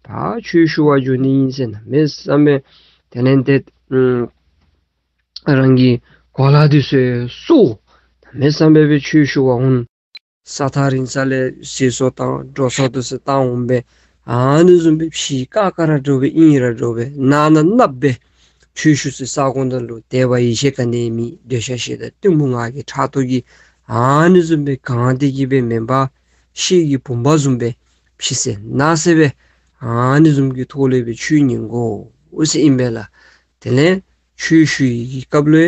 ཕར་ཆོས་ཞུ་བར་འགྱོ་ནི་ཨིན་ཟེར་གནམ་མེད་ས་མེད་དེ་ལས་ཏེ་ཨམ་རང་གི་གོ་ལ་འདི་ཚུ་སོར་གནམ་མེད་ས་མེད་སྦེ་ཆོས་ཞུ་བར་འོང་། ས་ཐག་རིང་ས་ལས་ཟས་སོ་བཏང་འགྲོ་སོང་འདི་ཚུ་བཏང་འོང་སྦེ་ཨ་ནི་བཟུམ་སྦེ་ཕྱི་དཀར་དཀར་ར་འདྲཝ་སྦེ་ཨིན་ར་འདྲཝ་སྦེ་ནང་ན་གནགཔོ་སྦེ་ཆོས་ཞུ་སའི་ས་གོ་ནང་ལུ་དད་པ་ཡིད་ཆེས་ག་ནི་མེད། འདོད་ཆགས་ཞེ་སྡང་གཏི་མུག་ང་རྒྱལ་ཕྲག་དོག་གིས་ཨ་ནི་བཟུམ་སྦེ་གང་སྟེ་གི་སྦེ་མེན་པར་ཤེལ་གྱི་བུམ་པ་བཟུམ་སྦེ་ཕྱི་གསལ་ནང་གསལ་སྦེ་ཨ་ནི་བཟུམ་གྱི་ཐོག་ལས་སྦེ་ཆོས་ཉན་དགོ་འོ་ཟེར་ཨིན་པས་ལགས། དེ་ལས་ཆོས་ཞུ་བའི་གི་སྐབས་ལུ་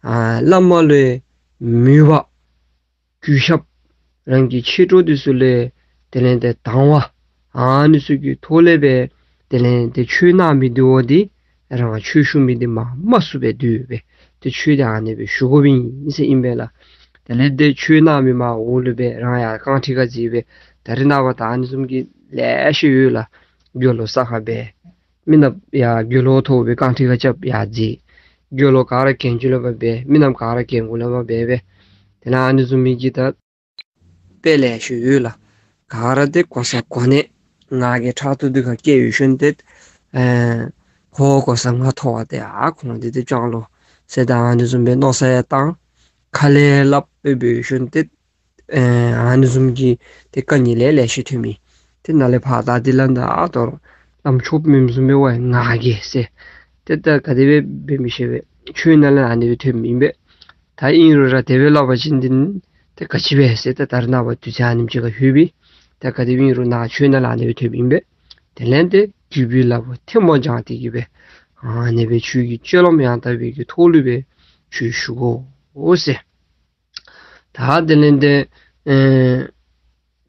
ཨ་བླ་མ་ལུ་མོས་པ་གུས་ཞབས་རང་གི་མཆེད་གྲོགས་འདི་ཚུ་ལས་དེ་ལས་ཏེ་དང་བ་ཨ་ནི་ཚུ་གི་ཐོག་ལས་སྦེ་དེ་ལས་ཏེ་ཆོས་གནང་མི་འདི་བ་འདི་རང་ཆོས་ཞུ་མི་འདི་མར་དམའ་སུ་སྦེ་བསྡུ་སྦེ་ཏེ་ཆོས་འདི་ཨ་ནི་སྦེ་ཞུ་དགོཔ་ཨིན་ཟེར་ཨིན་པས་ལགས། དེ་ལས་ཏེ་ཆོས་གནང་མི་མར་འོག་ལུ་སྦེ་རང་ཡར་རྐང་ཁྲི་ཁར་འཛེགས་སྦེ་ད་རེས་ནངས་པ་ད་ཨ་ནི་བཟུམ་གྱི་ལེ་ཤ་ཡོད་ལགས། དགེ་སློང་ས་ཁར་སྦེ་མི་ནགཔོ་ཡར་དགེ་སློང་ཐོབ་སྦེ་རྐང་ཁྲི་ཁར་རྐྱབ་ཡར་འཛེགས། དགེ་སློང་ག་ར་གྱལ་མཇུག་ལས་མར་སྦེ་མི་ནགཔོ་ག་ར་གྱལ་མགུ་ལས་མར་སྦེ་སྦེ་དེ་ལས་ཨ་ནི་བཟུམ་མའི་གི་ད་དཔེ་ལེ་ཤ་ཡོད་ལགས། ག་ར་ཏེ་གོ་ས་གོ་གནས་ང་རྒྱལ་ཕྲག་དོག་འདི་ག་སྐྱེ་ཡོད་ཤུལ་ཏེ་ཨེ་ཁོ་གོ་ས་ང་མཐོ་བ་ཏེ་ཨ་ཁོང་འདི་ཏེ་སྤྱང་ལོ་ཟེར་ད་ཨ་ནི་བཟུམ་སྦེ་མནོ་བསམ་ཡང་བཏང་ཁ་ལས་སླབ་སྦེ་འབད་ཡོད་ཤུལ་ཏེ་ཨེ་ཨ་ནི་བཟུམ་གྱི་ཏེ་དཀའ་ངལ་ལེ་ལེ་ཤ་ཐོན་མི། ཏེ་ནཱ་ལས་ཕར་ད་འདི་ལས་ད་ཨ་དོ་རུང་བླམ་ཆོསཔ་མེནམ་བཟུམ་སྦེ་ཝའི་ང་རྒྱལ་ཟེར། ཏེ་ད་ག་དེ་སྦེ་འབད་མི་ཤེས་པས། ཆོས་ནང་ལས་ཨ་ནི་སྦེ་ཐོན་མི་ཨིན་པས། ད་ཨིན་རུང་ར་དེ་སྦེ་སླབ་པ་ཅིན་འདི་ཏེ་ག་ཅི་སྦེ་ཟེར་ད་ད་རེས་ནངས་པ་དུས་ཚོད་ཨ་ནེམ་ཅིག་ཁར་ལྷོད་པས། ད་ག་དེ་སྦེ་ཨིན་རུང་ནཱ་ཆོས་ནང་ལས་ཨ་ནི་སྦེ་ཐོན་མི་ཨིན་པས། དེ་ལས་ཏེ་གུས་པའི་ལག་པར་ཐལ་མོ་སྦྱར་ཏེ་གི་སྦེ་ཨ་ནི་སྦེ་ཆོས་ཀྱི་སྤྱོད་ལམ་ཡང་དག་པའི་གི་ཐོག་ལུ་སྦེ་ཆོས་ཞུ་དགོ་ཟེར། ད་དེ་ལས་ཏེ་ཨེ་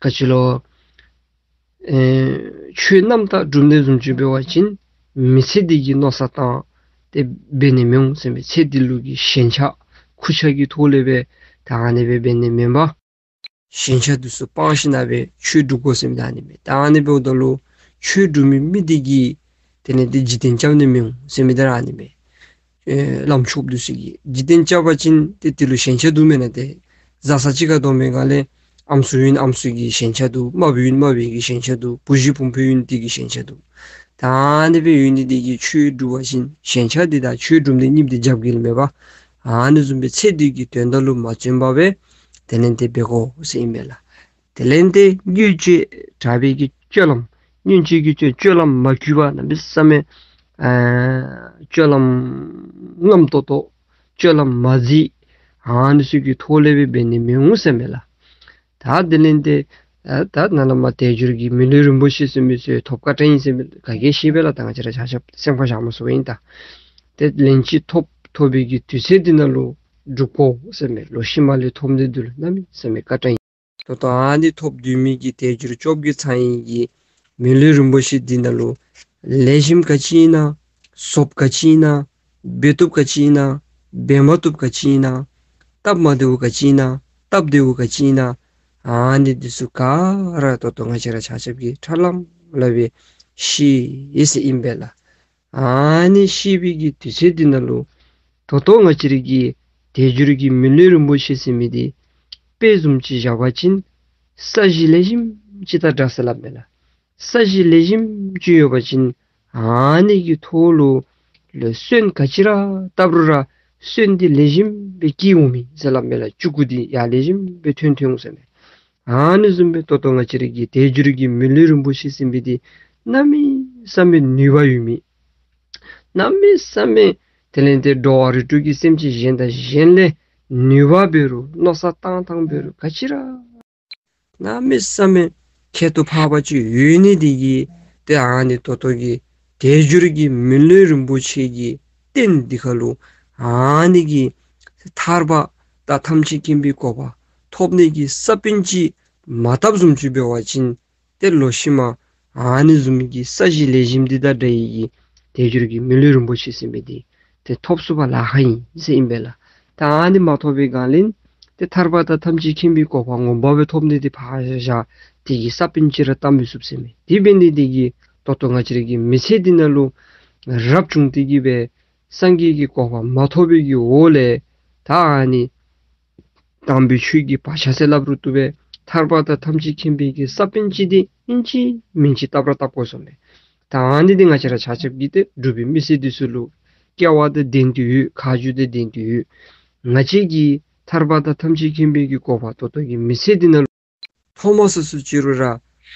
ག་ཅི་ལོ་ཨེ་ཆོས་རྣམ་དག་སྒྲུབ་ནི་བཟུམ་ཅིག་འབད་བ་ཅིན་མི་ཚེ་འདི་གི་མནོ་བསམ་བཏང་སྟེ་འབད་ནི་མི་འོང་ཟེར་མི་ཚེ་འདི་ལུ་གི་ཞེན་ཆགས་ཁུར་ཆ་གི་ཐོག་ལས་སྦེ་ད་ཨ་ནི་སྦེ་འབད་ནི་མེན་པར་ཞེན་ཆགས་འདི་ཚུ་སྤང་ཞིན་ན་སྦེ་ཆོས་སྒྲུབ་དགོ་ཟེར་མི་ད་ཨ་ནི་སྦེ་ད་ཨ་ནི་འབདཝ་ད་ལུ་ཆོས་སྒྲུབ་མི་མི་འདི་གིས་དེ་ལས་ཏེ་འཇིག་རྟེན་སྐྱབས་ནི་མི་འོང་ཟེར་མི་ད་ཨ་ནི་སྦེ་ཨེ་བླམ་ཆོསཔ་འདི་ཚུ་གིས་འཇིག་རྟེན་སྐྱབས་པ་ཅིན་ཏེ་དེ་ལུ་ཞེན་ཆགས་འདུག་མེན་ན། ཏེ་བཟའ་ཚང་གཅིག་ཁར་སྡོད་མི་ག་ལས་ཨམ་སྲུ་ཡོད་ན་ཨམ་སྲུ་གི་ཞེན་ཆགས་འདུག། རྨགཔ་ཡོད་ན་རྨགཔ་གི་ཞེན་ཆགས་འདུག། བུ་གཞི་བུམོ་ཡོད་ན་དེ་གི་ཞེན་ཆགས་འདུག། ད་ཨ་ནི་སྦེ་ཡོད་ནི་དེ་གིས་ཆོས་སྒྲུབ་པ་ཅིན་ཞེན་ཆགས་འདི་དང་ཆོས་སྒྲུབ་ནི་གཉིས་འདི་རྒྱབ་འགལ་མེད་པ། ཨ་ནི་བཟུམ་སྦེ་ཚེ་འདི་གི་དོན་དག་ལུ་མ་བརྩོན་པར་སྦེ་དེ་ལས་ཏེ་འབད་དགོ་ཟེར་ཨིན་མས་ལགས། དེ་ལས་ཏེ་མངོན་སྤྱོད་དྲག་པའི་གི་སྤྱོད་ལམ་མངོན་སྤྱོད་ཀྱི་སྤྱོད་སྤྱོད་ལམ་མ་གུས་པ་གནམ་མེད་ས་མེད་ ཨ་སྤྱོད་ལམ་རྣམ་རྟོག་རྟོག་སྤྱོད་ལམ་མ་བརྫི་ཨ་ནི་ཚུ་གི་ཐོག་ལས་སྦེ་འབད་ནི་མི་འོང་ཟེར་མས་ལགས། ད་དེ་ལས་ཏེ་ཨ་ད་ནཱ་ལས་མར་དལ་འབྱོར་གྱི་མི་ལུས་རིན་པོ་ཆེ་ཟེར་མི་ཚུ་ཐོབ་དཀའ་དྲགས་ཨིན་ཟེར་མི་ག་གིས་ཤེས་པས་ལགས། ད་ང་བཅས་ར་ཆ་ཁྱབ་སེམས་ཁར་བཞག་མ་ཚུགས་པས་ཨིན། ད་ཏེ་ལན་གཅིག་ཐོབ་ཐོབ་པའི་གི་དུས་ཚོད་འདི་ནང་ལུ་སྒྲུབ་དགོ་ཟེར་མས། ལོ་ཤུལ་མ་ལས་ཐོབ་ནི་འདི་ལུ་གནམ་མེད་ས་མེད་དཀའ་དྲགས་ཨིན། ད་ལྟོ་ཨ་ནི་ཐོབ་སྡོད་མི་གི་དལ་འབྱོར་བཅོ་བརྒྱད་ཚང་བའི་གི་མི་ལུས་རིན་པོ་ཆེ་འདི་ནང་ལུ་ལེགས་ཤོམ་ག་ཅི་ཨིན་ན། བཙོགཔ་ག་ཅི་ཨིན་ན། འབད་བཏུབ་ག་ཅི་ཨིན་ན། འབད་མ་བཏུབ་ག་ཅི་ཨིན་ན། སྟབས་མ་བདེཝ་ག་ཅི་ཨིན་ན། སྟབས་བདེཝ་ག་ཅི་ཨིན་ན། ཨ་ནི་འདི་ཚུ་ག་ར་ད་ལྟོ་ང་བཅས་ར་ཆ་ཁྱབ་ཀྱིས་ཁྲ་ལམ་ལམ་སྦེ་ཤེས་ཡི་ཟེར་ཨིན་པས་ལགས། ཨ་ནི་ཤེས་པའི་གི་དུས་ཚོད་འདི་ནང་ལུ་ད་ལྟོ་ང་བཅས་ར་གི་དལ་འབྱོར་གྱི་མི་ལུས་རིན་པོ་ཆེ་ཟེར་མི་འདི་དཔེ་བཟུམ་ཅིག་བཞག་པ་ཅིན་ས་གཞི་ལེགས་ཤོམ་ཅིག་དང་འདྲ་ཟེར་སླབ་མས་ལགས། ས་གཞི་ལེགས་ཤོམ་ཅིག་ཡོད་པ་ཅིན་ཨ་ནི་གི་ཐོག་ལུ་ལུ་སོན་ག་ཅི་ར་བཏབ་རུང་ར་སོན་འདི་ལེགས་ཤོམ་སྦེ་སྐྱེ་འོང་མས་ཟེར་སླབ་མས་ལགས། ལྕུག་གུ་འདི་ཡང་ལེགས་ཤོམ་སྦེ་ཐོན་ཐོན་འོང་ཟེར་མས། ཨ་ནི་བཟུམ་སྦེ་ད་ལྟོ་ང་བཅས་ར་གི་དལ་འབྱོར་གྱི་མི་ལུས་རིན་པོ་ཆེ་ཟེར་མི་འདི་གནམ་མེད་ས་མེད་ནུས་པ་ཡོད་མི། གནམ་མེད་ས་མེད་དེ་ལས་ཏེ་འགྲོ་བ་རིགས་དྲུག་གི་སེམས་ཅན་གཞན་དང་གཞན་ལས་ནུས་པ་འབད་རུང་མནོ་བསམ་བཏང་ཐངས་འབད་རུང་ག་ཅི་ར་གནམ་མེད་ས་མེད་ཁྱད་དུ་འཕགས་པ་ཅིག་ཡོད་ནི་འདི་གིས་ཏེ་ཨ་ནི་ད་ལྟོ་གི་དལ་འབྱོར་གྱི་མི་ལུས་རིན་པོ་ཆེ་གི་རྟེན་འདི་ཁར་ལུ་ཨ་ནི་གི་ཐར་པ་དང་ཐམས་ཅད་མཁྱེན་པའི་གོ་འཕང་ཐོབ་ནི་གི་ས་བོན་ཅིག་མ་བཏབ་བཟུམ་ཅིག་འབད་བ་ཅིན་ཏེ་ལོག་ཤུལ་མ་ཨ་ནི་བཟུམ་གྱི་ས་གཞི་ལེགས་ཤོམ་འདི་དང་འདྲ་བའི་གི་དལ་འབྱོར་གྱི་མི་ལུས་རིན་པོ་ཆེ་ཟེར་མི་འདི་ཏེ་ཐོབ་ཚུགས་པར་ལཱ་ཁག་ཨིན་ཟེར་ཨིན་པས་ལགས། ད་ཨ་ནི་མ་ཐོབ་པའི་སྒང་ལས་ཏེ་ཐར་པ་དང་ཐམས་ཅད་མཁྱེན་པའི་གོ་འཕང་ངོ་མ་སྦེ་ཐོབ་ནི་འདི་ཕར་བཞག་དེ་གི་ས་བོན་ཅིག་ར་བཏབ་མི་ཚུགས་ཟེར་མས། དེ་འབད་ནི་འདི་གིས་ད་ལྟོ་ང་བཅས་ར་གི་མི་ཚེ་འདི་ནང་ལུ་རབ་བྱུང་སྟེ་གི་སྦེ་སངས་རྒྱས་ཀྱི་གོ་འཕང་མ་ཐོབ་པའི་གི་འོག་ལས་ད་ཨ་ནི་དམ་པའི་ཆོས་ཀྱི་བག་ཆགས་ཟེར་སླབ་རུང་བཏུབ་པས། ཐར་པ་དང་ཐམས་ཅད་མཁྱེན་པའི་གི་ས་བོན་ཅིག་འདི་ཨིན་ཅི་མིན་ཅི་བཏབ་ར་བཏབ་དགོ་ཟེར་མས། ད་ཨ་ནི་འདི་ང་བཅས་ར་ཆ་ཁྱབ་ཀྱིས་ཏེ་འབྲུག་པའི་མི་སེར་འདི་ཚུ་ལུ་སྐལ་བ་འདི་ལྡན་ཏེ་ཡོད། ཁ་རྗེ་འདི་ལྡན་ཏེ་ཡོད། ང་བཅས་ཀྱིས་ཐར་པ་དང་ཐམས་ཅད་མཁྱེན་པའི་གི་གོ་འཕང་ད་ལྟོ་གི་མི་ཚེ་འདི་ནང་ལུ་ཐོབ་མ་ཚུགས་ཚུགས་ཅི་རུང་ར་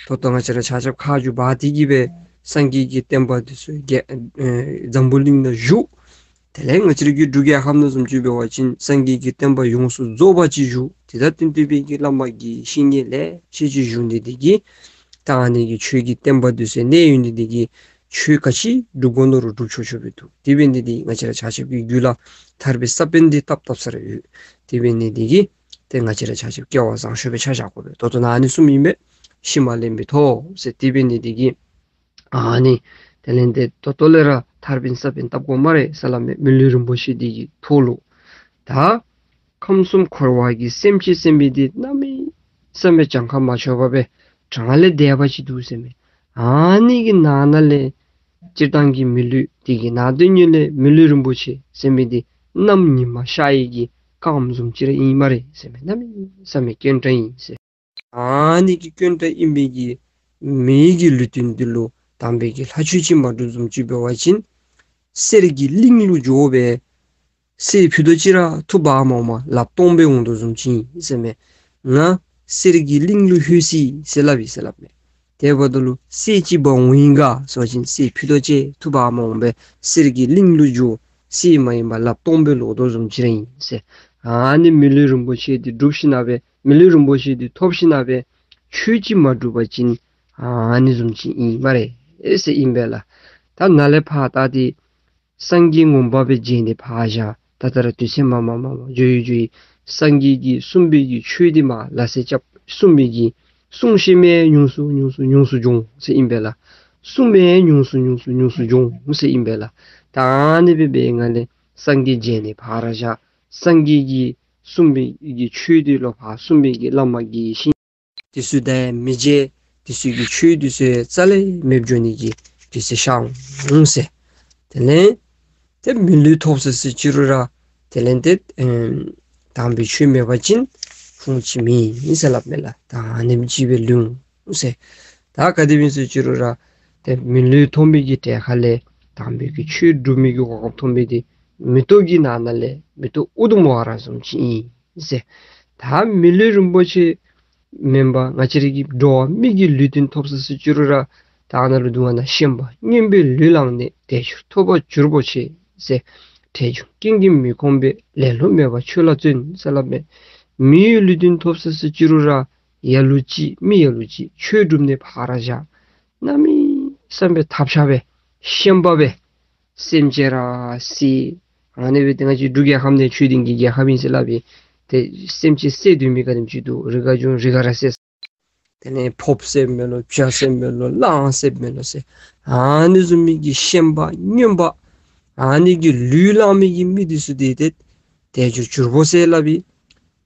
ད་ལྟོ་ང་བཅས་ར་ཆ་ཁྱབ་ཁ་རྗེ་འབད་དེ་གི་སྦེ་སངས་རྒྱས་ཀྱི་བསྟན་པ་འདི་ཚུ་རྒྱས་ཨེ་འཛམ་བུ་གླིང་ནང་བཞུགས། དེ་ལས་ང་བཅས་ར་གི་འབྲུག་རྒྱལ་ཁབ་ནང་བཟུམ་ཅིག་འབད་བ་ཅིན་སངས་རྒྱས་ཀྱི་བསྟན་པ་ཡོངས་སུ་རྫོགས་པ་ཅིག་བཞུགས། དེ་དང་བསྟུན་ཏེ་སྦེ་གི་བླ་མ་དགེ་བཤེས་གཉེན་ལེ་ཤ་ཅིག་བཞུགས་ནི་འདི་གིས་ད་ཨ་ནི་གི་ཆོས་ཀྱི་བསྟན་པ་འདི་ཚུ་གནས་ཡོད་ནི་འདི་གིས་ཆོས་ག་ཅི་སྒྲུབ་དགོ་མནོ་རུང་སྒྲུབ་ཆོག་ཆོག་སྦེ་འདུག། དེ་འབད་ནི་འདི་ང་བཅས་ར་ཆ་ཁྱབ་ཀྱི་རྒྱུད་ལུ་ཐར་པའི་ས་བོན་འདི་བཏབ་བཏབ་ས་ར་ཡོད། དེ་འབད་ནི་འདི་གིས་ཏེ་ང་བཅས་ར་ཆ་ཁྱབ་སྐལ་བ་བཟང་ཤོས་སྦེ་ཆ་བཞག་དགོ་པས། ད་ལྟོ་ནཱ་ཨ་ནི་གསུངམ་ཨིན་པས། ཤུལ་མ་ལས་མི་ཐོབ་ཟེར། དེ་འབད་ནི་འདི་གིས་ཨ་ནི་དེ་ལས་ཏེ་ད་ལྟོ་ལས་ར་ཐར་པའི་ས་བོན་བཏབ་དགོ་སྨ་རེ་ཟེར་སླབ་མས། མི་ལུས་རིན་པོ་ཆེ་འདི་གི་ཐོག་ལུ། ད་ཁམས་གསུམ་འཁོར་བ་གི་སེམས་ཅན་ཟེར་མི་འདི་གནམ་མེད་ས་མེད་གྱངས་ཁ་མ་ཆོདཔ་སྦེ་གྲངས་ལས་འདས་པ་ཅིག་འདུག་ཟེར་མས། ཨ་ནི་གི་ནང་ན་ལས་སྤྱིར་བཏང་གི་མི་ལུས་འདི་གི་ནང་དོན་ཉིད་ལས་མི་ལུས་རིན་པོ་ཆེ་ཟེར་མི་འདི་གནམ་ཉི་མ་ཤར་བའི་གི་སྐརམ་བཟུམ་ཅིག་ར་ཨིན་སྨ་རེ་ཟེར་མས། གནམ་མེད་ས་མེད་དཀོན་དྲགས་ཨིན་ཟེར། ཨ་ནི་གི་དཀོན་དྲགས་ཨིན་པའི་གི་མི་གི་ལུས་རྟེན་འདི་ལུ་དམ་པའི་གི་ལྷ་ཆོས་ཅིག་མ་སྒྲུབ་བཟུམ་ཅིག་འབད་བ་ཅིན་གསེར་གྱི་གླིང་ལུ་འགྱོ་སྦེ་གསེར་ཕུད་རྡོག་ཅིག་ར་འཐུ་འབག་མ་འོང་པར་ལགཔ་སྟོང་སྦེ་འོང་དོ་བཟུམ་ཅིག་ཨིན་ཟེར་མས། ང་གསེར་གྱི་གླིང་ལུ་ལྷོད་ཅི་ཟེར་སླབ་ཨིན་ཟེར་སླབ་མས། དེ་འབདཝ་ད་ལུ་གསེར་ཅིག་འབག་འོང་ཡི་ག་ཟེར་བ་ཅིན་གསེར་ཕུད་རྡོག་ཅིག་འཐུ་འབག་མ་འོང་པར་གསེར་གྱི་གླིང་ལུ་འགྱོ། གསེར་མ་ཡིན་པར་ལགཔ་སྟོང་སྦེ་ལོག་དོ་བཟུམ་ཅིག་ར་ཨིན་ཟེར། ཨ་ནི་མི་ལུས་རིན་པོ་ཆེ་འདི་སྒྲུབ་ཞིནམ་སྦེ་མི་ལུས་རིན་པོ་ཆེ་འདི་ཐོབ་ཞིནམ་སྦེ་ཆོས་ཅིག་མ་སྒྲུབ་པ་ཅིན་ཨ་ནི་བཟུམ་ཅིག་ཨིན་སྨ་རེ་ཟེར་ཨིན་པས་ལགས། ད་ནཱ་ལས་ཕར་ད་འདི་སངས་རྒྱས་ངོ་མ་སྦེ་མཇལ་ནི་ཕར་བཞག། ད་ད་ར་དུས་ཚོད་མར་མར་མར་མར་འགྱོ་ཡི་འགྱོ་ཡི། སངས་རྒྱས་ཀྱིས་གསུངས་པའི་གི་ཆོས་འདི་མར་ལ་སེ་རྐྱབ་གསུངས་པའི་གི་གསུང་ཤེས་མི་ཉུང་སུ་ཉུང་སུ་ཉུང་སུ་འགྱོ་འོང་ཟེར་ཨིན་པས་ལགས། གསུང་མི་ཉུང་སུ་ཉུང་སུ་ཉུང་སུ་འགྱོ་འོང་ཟེར་ཨིན་པས་ལགས། ད་ཨ་ནི་སྦེ་འབད་བའི་སྒང་ལས་སངས་རྒྱས་མཇལ་ནི་ཕར་བཞག། སངས་རྒྱས་ཀྱིས་གསུངས་པའི་གི་ཆོས་འདི་ལོག་ཕར་གསུངས་པའི་གི་བླ་མ་དགེ་བཤེས་དེ་ཚུ་དང་མི་མཇལ། དེ་ཚུ་གི་ཆོས་དེ་ཚུ་རྩ་ལས་མེདཔ་འགྱོ་ནི་གི་དུས་ཚོད་ཤར་འོང་ཟེར། དེ་ལས་ཏེ་མི་ལུས་ཐོབ་ཚར་ཚར་ཅི་རུང་ར་དེ་ལས་ཏེ་ཨེམ་དམ་པའི་ཆོས་མེད་པ་ཅིན་ཕུང་ཅིག་མེད་ཟེར་སླབ་མས་ལགས། ད་ཨ་ནེམ་ཅིག་སྦེ་ལུས་འོང་ཟེར། ད་ག་དེ་སྦེ་ཟེར་ཅི་རུང་ར་ཏེ་མི་ལུས་ཐོབ་མི་གི་གྲལ་ཁ་ལས་དམ་པའི་གི་ཆོས་སྒྲུབ་མི་གི་གོ་སྐབས་ཐོབ་མི་འདི་མེ་ཏོག་གི་ནང་ན་ལས་མེ་ཏོག་ཨུ་དུམ་ཝ་ར་བཟུམ་ཅིག་ཨིན་ཟེར། ད་མི་ལུས་རིན་པོ་ཆེ་མེན་པར་ང་བཅས་ར་གི་འགྲོ་བ་མི་གི་ལུས་རྟེན་ཐོབ་ཚར་ཚར་ཅི་རུང་ར་ ད་ནཱ་ལུ་འདུག་པ་ན། ཤན་པ་སྨྱོན་པས་ལུས་བླངས་ནས། དལ་འབྱོར་ཐོབ་པ་གྱུར་པོ་ཆེ་ཟེར། དལ་འབྱོར་ཀུན་གྱིས་མི་ཁོམ་པས། ལེ་ལོ་མེད་པར་ཆོས་ལ་བརྩོན་ཟེར་སླབ་མས། མི་ཡི་ལུས་རྟེན་ཐོབ་ཟེར་ཟེར་ཅི་རུང་ར་ལ་ལུ་ཅིག་མི་ལ་ལུ་ཅིག་ཆོས་སྒྲུབ་ནི་ཕར་བཞག། གནམ་མེད་ས་མེད་ཐབས་ཆག་སྦེ་ཤན་པ་སྦེ་སེམས་ཅན་ར་བསད། ཨ་ནི་སྦེ་ཏེ་ང་བཅས་འབྲུག་རྒྱལ་ཁབ་འདི་ཆོས་ལྡན་གྱི་རྒྱལ་ཁབ་ཨིན་ཟེར་སླབ་ཨིན། ཏེ་སེམས་ཅན་བསད་སྡོད་མི་ག་དེམ་ཅིག་འདུག། རི་ཁར་བྱོན་རི་ཁར་ར་བསད། དེ་ལས་ཕོརཔ་བསདཔ་མས་ལོ། བྱ་བསདཔ་མས་ལོ། གླང་བསདཔ་མས་ལོ་ཟེར། ཨ་ནི་བཟུམ་མའི་གི་ཤན་པ་སྨྱོན་པ་ཨ་ནི་གི་ལུས་བླངས་མི་གི་མི་འདི་ཚུ་འདི་ཏེ་དལ་འབྱོར་གྱུར་པོ་ཟེར་སླབ་ཨིན།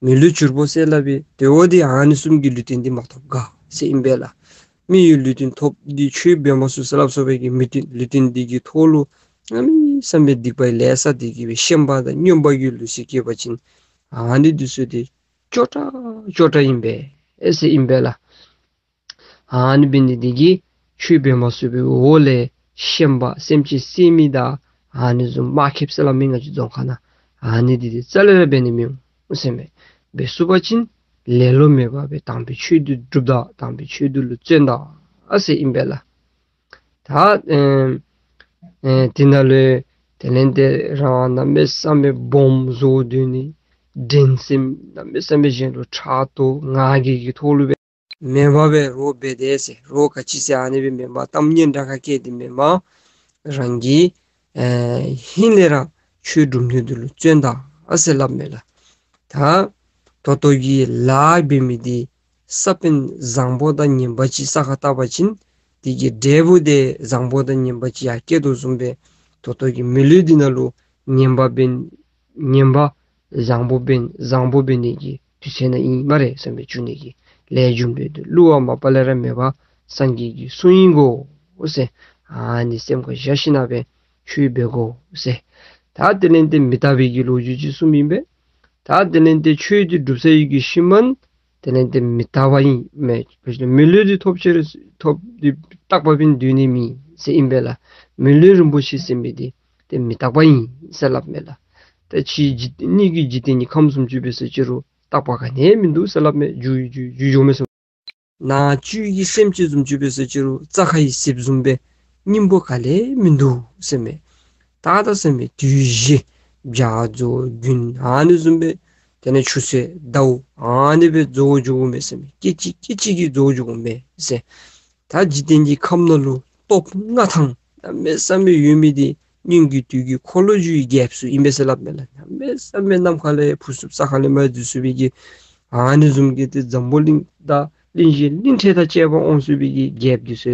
མི་ལུས་གྱུར་པོ་ཟེར་སླབ་ཨིན། དེ་འབདཝ་ད་ཨ་ནི་བཟུམ་གྱི་ལུས་རྟེན་འདི་མ་ཐོབ་ག་ཟེར་ཨིན་པས་ལགས། མི་ཡི་ལུས་རྟེན་ཐོབ་འདི་ཆོས་འབད་མ་ཚུགས་ཟེར་སླབ་སོང་བའི་གི་མི་རྟེན་ལུས་རྟེན་འདི་གི་ཐོག་ལུ་གནམ་མེད་ས་མེད་སྡིག་པའི་ལས་བསགས་ཏེ་གི་སྦེ་ཤན་པ་དང་སྨྱོན་པ་གི་ལུས་སུ་སྐྱེས་པ་ཅིན་ཨ་ནི་འདི་ཚུ་འདི་སྐྱོ་དྲགས་སྐྱོ་དྲགས་ཨིན་པས་ཨེ་ཟེར་ཨིན་པས་ལགས། ཨ་ནི་འབད་ནི་འདི་གིས་ཆོས་འབད་མ་ཚུགས་པའི་འོག་ལས་ཤན་པ་སེམས་ཅན་བསད་མི་དང་ཨ་ནི་བཟུམ་དམག་ཁེབས་ཟེར་སླབ་མི་ང་བཅས་རྫོང་ཁ་ནང་ཨ་ནི་འདི་འདི་རྩ་ལས་ར་འབད་ནི་མི་འོང་ཟེར་མས། འབད་ཚུགས་པ་ཅིན་ལེ་ལོ་མེད་པར་སྦེ་དམ་པའི་ཆོས་འདི་སྒྲུབ་ད། དམ་པའི་ཆོས་འདི་ལུ་བརྩོན་ད་ཨ་ཟེར་ཨིན་པས་ལགས། ད་ཨེ་ཨེ་དེ་ནང་ལུ་དེ་ལས་ཏེ་རང་གནམ་མེད་ས་མེད་སྦོམ་བཟོ་སྡོད་ནི། འགྲན་སེམས་གནམ་མེད་ས་མེད་གཞན་ལུ་ཕྲག་དོག་ང་རྒྱལ་གྱི་ཐོག་ལུ་སྦེ་མེན་པར་སྦེ་རོགས་འབད་དེ་ཟེར་རོགས་ག་ཅི་ཟེར་ཨ་ནི་སྦེ་མེན་པར་གཏམ་སྙན་གྲགས་ཁ་སྐད་འདི་མེན་པར་རང་གི་ཨེ་ཧིང་ལས་ར་ཆོས་སྒྲུབ་ནི་འདི་ལུ་བརྩོན་ད་ཨ་ཟེར་སླབ་མས་ལགས། ད་ད་ལྟོ་གི་ལཱ་འབད་མི་འདི་ས་བོན་བཟང་པོ་དང་ངན་པ་ཅིག་ས་ཁར་བཏབ་པ་ཅིན་དེ་གི་འབྲས་བུ་འདི་བཟང་པོ་དང་ངན་པ་ཅིག་ཡར་སྐྱེ་དོ་བཟུམ་སྦེ་ད་ལྟོ་གི་མི་ལུས་འདི་ནང་ལུ་ངན་པ་འབད་ངན་པ་བཟང་པོ་འབད་བཟང་པོ་འབད་ནི་གི་དུས་ཚོད་ནང་ཨིན་སྨ་རེ་བསམ་སྦེ་འགྱོ་ནི་གི་ལས་རྒྱུ་འབྲས་འདི་བསླུ་བ་མ་པ་ལས་ར་མེད་པ་སངས་རྒྱས་ཀྱི་གསུང་ཨིན་གོ་ཟེར། ཨ་ནི་སེམས་ཁར་བཞག་ཞིནམ་སྦེ་ཆོས་འབད་དགོ་ཟེར། ད་དེ་ལས་ཏེ་མི་རྟག་པའི་གི་ལོ་རྒྱུས་ཅིག་གསུངམ་ཨིན་པས། ད་དེ་ལས་ཏེ་ཆོས་འདི་སྒྲུབ་ཚར་བའི་གི་ཤུལ་མ་དེ་ལས་ཏེ་མི་རྟག་པ་ཨིན་མས། མི་ལུས་འདི་ཐོབ་ཕྱིར་ཐོབ་འདི་རྟག་པ་སྦེ་སྡོད་ནི་མེད་ཟེར་ཨིན་པས་ལགས། མི་ལུས་རིན་པོ་ཆེ་ཟེར་མི་འདི་ཏེ་མི་རྟག་པ་ཨིན་ཟེར་སླབ་མས་ལགས། ད་ཕྱི་འཇིག་གནས་ཀྱི་འཇིག་རྟེན་གྱི་ཁམས་བཟུམ་ཅིག་འབད་ཟེར་ཅི་རུང་རྟག་པ་ག་ནི་མིན་འདུག་ཟེར་སླབ་མས། འགྱུར་འགྱུར་འགྱུར་འགྱུར་འོང་མས་ཟེར། ནང་བཅུད་ཀྱི་སེམས་ཅན་བཟུམ་ཅིག་འབད་ཟེར་ཅི་རུང་རྩྭ་ཁ་གི་ཟིལཔ་བཟུམ་སྦེ་སྙིང་པོ་ག་ལས་མིན་འདུག་ཟེར་མས། ད་ད་ཟེར་མས་དུས་བཞི་བྱ་རྫོགས་དགུན་ཨ་ནི་བཟུམ་སྦེ་དེ་ལས་ཆུ་ཚོད་ཟླཝ་ཨ་ནི་སྦེ་རྫོགས་འགྱོཝ་མས་ཟེར་མས། སྐད་ཅིག་སྐད་ཅིག་གིས་རྫོགས་འགྱོཝ་མས་ཟེར། ད་འཇིག་རྟེན་གྱི་ཁམས་ནང་ལུ་སྟོབས་མངའ་ཐང་གནམ་མེད་ས་མེད་ཡོད་མི་འདི་སྔོན་གྱི་དུས་ཀྱི་འཁོར་ལོས་སྒྱུར་བའི་རྒྱལཔོ་ཚུ་ཨིན་པས་ཟེར་སླབ་མས་ལགས། གནམ་མེད་ས་མེད་ནམ་མཁའ་ལས་འཕུར་ཚུགསཔ་ས་ཁ་ལས་མར་འཛུལ་ཚུགས་པའི་གི་ཨ་ནི་བཟུམ་གྱི་ཏེ་འཛམ་བུ་གླིང་དང་གླིང་བཞི་གླིང་ཕྲན་དང་བཅས་པ་འོང་ཚུགས་པའི་གི་རྒྱལཔོ་འདི་ཚུ་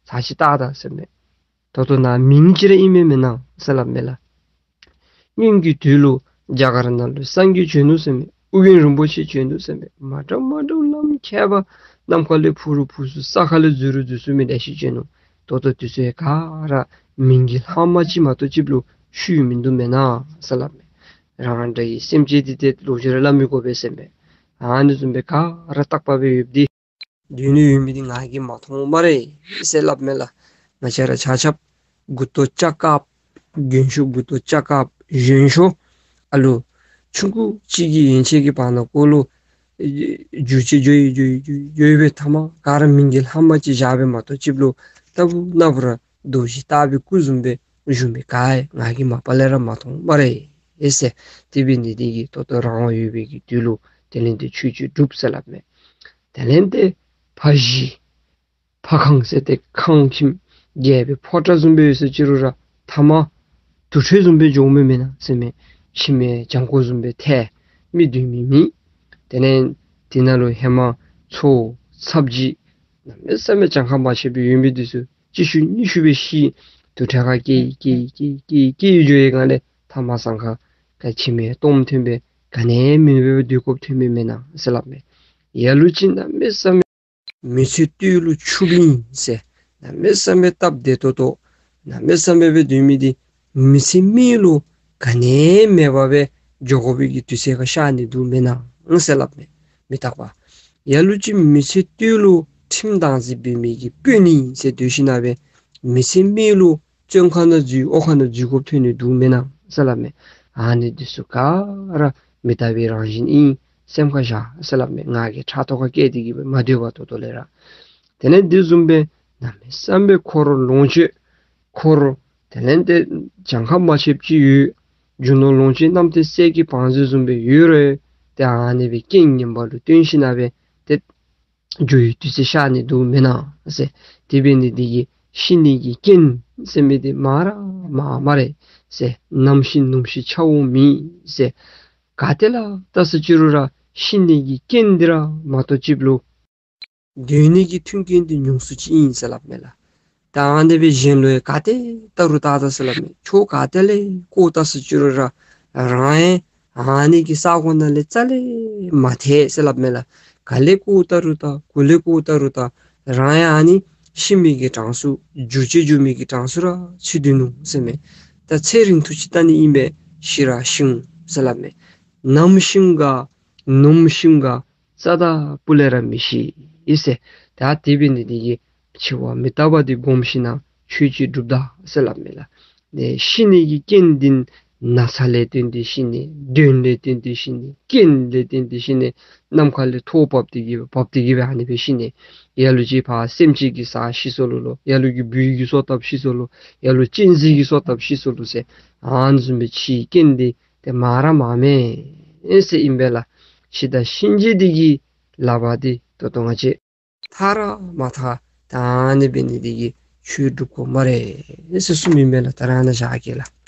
ཚར་ཅིག་བལྟ་ད་ཟེར་མས། ད་ལྟོ་ནཱ་མིང་ཅིག་ར་ཨིན་མས་མེན་ན་ཟེར་སླབ་མས་ལགས། སྔོན་གྱི་དུས་ལུ་རྒྱ་གར་ནང་ལུ་སངས་རྒྱས་བྱོན་ནུག་ཟེར་མས། ཨོ་རྒྱན་རིན་པོ་ཆེ་བྱོན་ནུག་ཟེར་མས། མ་འདྲཝ་མ་འདྲཝ་ལམ་ཁྱད་པར་ནམ་མཁའ་ལས་འཕུར་རུང་འཕུར་ཚུགས་ས་ཁ་ལས་འཛུལ་རུང་འཛུལ་ཚུགས་མི་ལེ་ཤ་བྱོན་ནུག། ད་ལྟོ་འདི་ཚུ་ག་ར་མིང་གི་ལྷག་མ་ཅིག་མ་གཏོགས་ཅིག་ལུ་ཤུལ་མིན་འདུག་མེན་ན་ཟེར་སླབ་མས། རང་འདྲ་བའི་སེམས་ཅན་འདི་ཏེ་ལོག་ཅི་ར་སླབ་མི་དགོ་པས་ཟེར་མས། ཨ་ནི་བཟུམ་སྦེ་ག་ར་རྟག་པ་སྦེ་ཡོདཔ་འདི་སྡོད་ནི་ཡོད་མི་འདི་ང་གིས་མ་མཐོང་སྨ་རེ་ཟེར་སླབ་མས་ལགས། ང་བཅས་ར་ཆ་ཁྱབ་མགུ་ཏོ་ལྕགས་དཀརཔོ་རྒན་ཤོས་མགུ་ཏོ་ལྕགས་དཀརཔོ་གཞོན་ཤོས་ཨ་ལུ་ཆུང་ཀུ་ཅིག་གི་ཡན་ཆད་ཀྱི་བར་ན་ཀོ་ལུ་འགྱུར་ཅིག་འགྱོ་ཡི་འགྱོ་ཡི་འགྱོ་ཡི་འགྱོ་ཡི་སྦེ་ཐ་མ་ག་ར་མིང་གི་ལྷག་མ་ཅིག་བཞག་སྦེ་མ་གཏོགས་ཅིག་ལུ་ལྟ་བུ་ན་བུ་ར་རྡོ་རྗེ་ལྟ་བུའི་སྐུ་བཟུམ་སྦེ་བཞུགས་མི་ག་ཡང་ང་གིས་མ་པ་ལས་ར་མ་མཐོང་སྨ་རེ་ཟེར། དེ་འབད་ནི་འདི་གིས་ད་ལྟོ་རང་དབང་ཡོད་པའི་གི་དུས་ལུ་དེ་ལས་ཏེ་ཆོས་ཅིག་སྒྲུབ་ཟེར་སླབ་མས། དེ་ལས་ཏེ་ཕ་གཞིས་ཕ་ཁང་ཟེར་ཏེ་ཁང་ཁྱིམ་རྒྱལ་པོའི་ཕོ་བྲང་བཟུམ་སྦེ་ཡོད་ཟེར་ཅི་རུང་ར་ཐ་མ་དུར་ཁྲོད་བཟུམ་སྦེ་འགྱོཝ་མས་མེན་ན་ཟེར་མས། ཁྱིམ་མེད་གྱང་ཁོག་བཟུམ་སྦེ་ཐལ། མི་སྡོད་མི་མེད། དེ་ལས་དེ་ནང་ལུ་ཧེ་མ་ཚོ་ཚབ་ཅིག་གནམ་མེད་ས་མེད་གྱངས་ཁ་མ་ཆོད་པའི་ཡོད་མི་འདི་ཚུ་གཅིག་ཤུལ་གཉིས་ཤུལ་སྦེ་ཤི། དུར་ཁྲོད་ཁར་སྐྱེ་སྐྱེ་སྐྱེ་སྐྱེ་སྐྱེ་འགྱོ་བའི་སྒང་ལས་ཐ་མ་སང་ཁར་ག་ཁྱིམ་མེད་སྟོངམ་ཐོན་སྦེ་ག་ནི་མེད་པར་སྡོད་དགོཔ་ཐོན་མི་མེན་ན་ཟེར་སླབ་མས། ལ་ལུ་ཅིག་གནམ་མེད་ས་མེད་མི་ཚེ་སྟོད་ལུ་ཕྱུགཔ་ཨིན་ཟེར། གནམ་མེད་ས་མེད་སྟབས་བདེ་ཏོག་ཏོ་གནམ་མེད་ས་མེད་སྦེ་སྡོད་མི་འདི་མི་ཚེ་སྨད་ལུ་ག་ནི་མེད་པར་སྦེ་འགྱོ་དགོ་པའི་གི་དུས་ཚོད་ཁར་ཤར་ནི་འདུག་མེན་ན་ཟེར་སླབ་མས། མི་རྟག་པ། ལ་ལུ་ཅིག་མི་ཚེ་སྟོད་ལུ་ཁྲིམས་དམ་ཚིག་འབད་མི་གི་དཔོན་ཨིན་ཟེར་སྡོད་ཞིནམ་སྦེ་མི་ཚེ་སྨད་ལུ་བཙོན་ཁང་ནང་འཛུལ་འོག་ཁང་ནང་འཛུལ་དགོཔ་ཐོན་ནི་འདུག་མེན་ན་ཟེར་སླབ་མས། ཨ་ནི་འདི་ཚུ་ག་ར་མི་རྟག་པའི་རང་བཞིན་ཨིན། སེམས་ཁར་བཞག་ཟེར་སླབ་མས། ང་གིས་ཕྲག་དོག་ཁ་སྐད་དེ་གིས་སྦེ་མ་སྡོད་པར་ད་ལྟོ་ལས་ར། དེ་ལས་འདི་བཟུམ་སྦེ་ གནམ་མེད་ས་མེད་འཁོར་ལོངས་སྤྱོད་འཁོར་དེ་ལས་ཏེ་གྱངས་ཁ་མ་ཆོདཔ་ཅིག་ཡོད། རྒྱུ་ནོར་ལོངས་སྤྱོད་རྣམས་ཏེ་གསེར་གྱི་བང་མཛོད་བཟུམ་སྦེ་ཡོད་རུང་ཏེ་ཨ་ནི་སྦེ་རྐྱེན་ངན་པ་ལུ་བརྟེན་ཞིན་ན་སྦེ་ཏེ་འགྱོ་བའི་དུས་ཚོད་ཤར་ནི་འདུག་མེན་ན་ཟེར། དེ་འབད་ནི་འདི་གིས་ཤི་ནི་གི་རྐྱེན་ཟེར་མི་འདི་མང་ར་མང་སྨ་རེ་ཟེར། ནམ་ཤི་ནུམ་ཤི་ཆ་འོང་མེད་ཟེར། ག་ཏེ་ལུ་བལྟ་ས་ཅི་རུང་ར་ཤི་ནི་གི་རྐྱེན་འདི་ར་མ་གཏོགས་ཅིག་ལུ་སྡོད་ནི་གི་མཐུན་རྐྱེན་འདི་ཉུང་སུ་ཅིག་ཨིན་ཟེར་སླབ་མས་ལགས། ད་ཨ་ནི་སྦེ་གཞན་ལུ་ཡང་ག་ཏེ་བལྟ་རུང་བལྟ་ད་ཟེར་སླབ་མས། ཕྱོགས་ག་ཏེ་ལས་བསྐོར་བལྟ་ས་ཅི་རུང་ར་རང་ཡང་ཨ་ནི་གི་ས་གོ་ནང་ལས་རྩ་ལས་མ་ཐལ་ཟེར་སླབ་མས་ལགས། ག་ལས་བསྐོར་བལྟ་རུང་བལྟ་གུ་ལས་བསྐོར་བལྟ་རུང་བལྟ་རང་ཡང་ཨ་ནི་ཤི་མི་གི་གྲངས་སུ་འགྱུར་བཅོས་འགྱུར་མི་གི་གྲངས་སུ་ར་ཚུད་དེ་ནུག་ཟེར་མས། ད་ཚེ་རིང་ཐུང་ཅིག་བལྟ་ནི་ཨིན་པས། ཤི་ར་ཤིཝ་འོང་ཟེར་སླབ་མས། ནམ་ཤིཝ་ག་ནུམ་ཤིཝ་ག་རྩ་དང་སྤུ་ལས་ར་མི་ཤེས་ཟེར། ད་དེ་འབད་ནི་འདི་གིས་འཆི་བ་མི་རྟག་པ་འདི་སྒོམ་ཞིན་ན་ཆོས་ཅིག་སྒྲུབ་ད་ཟེར་སླབ་མས་ལགས། ནི་ཤི་ནི་གི་རྐྱེན་འདི་ན་ཚ་ལས་བརྟེན་ཏེ་ཤི་ནི། གདོན་ལས་བརྟེན་ཏེ་ཤི་ནི། རྐྱེན་ལས་བརྟེན་ཏེ་ཤི་ནི། ནམ་མཁའ་ལས་ཐོག་བབས་ཏེ་གི་བབས་ཏེ་གི་སྦེ་ཨ་ནི་སྦེ་ཤི་ནི། ལ་ལུ་ཅིག་ཕར་སེམས་ཅན་གྱིས་བསད་ཤི་སོ་ལོ་ལོ། ལ་ལུ་གིས་སྦུལ་གྱིས་སོ་བཏབ་ཤི་སོ་ལོ། ལ་ལུ་གཅན་གཟན་གྱིས་སོ་བཏབ་ཤི་སོ་ལོ་ཟེར། ཨ་ནི་བཟུམ་སྦེ་འཆི་རྐྱེན་འདི་ཏེ་མང་ར་མང་མས་ཟེར་ཨིན་པས་ལགས། འཆི་བདག་གཤིན་རྗེ་འདི་གི་ལག་པར་འདི་ད་ལྟོ་ང་བཅས་ཐར་ར་མ་ཐར། ད་ཨ་ནི་འབད་ནི་འདི་གིས་ཆོས་སྒྲུབ་དགོ་སྨ་རེ་ཟེར་གསུངམ་ཨིན་པས་ལགས། ད་རེས་ནཱ་བཞག་གེ་ལགས།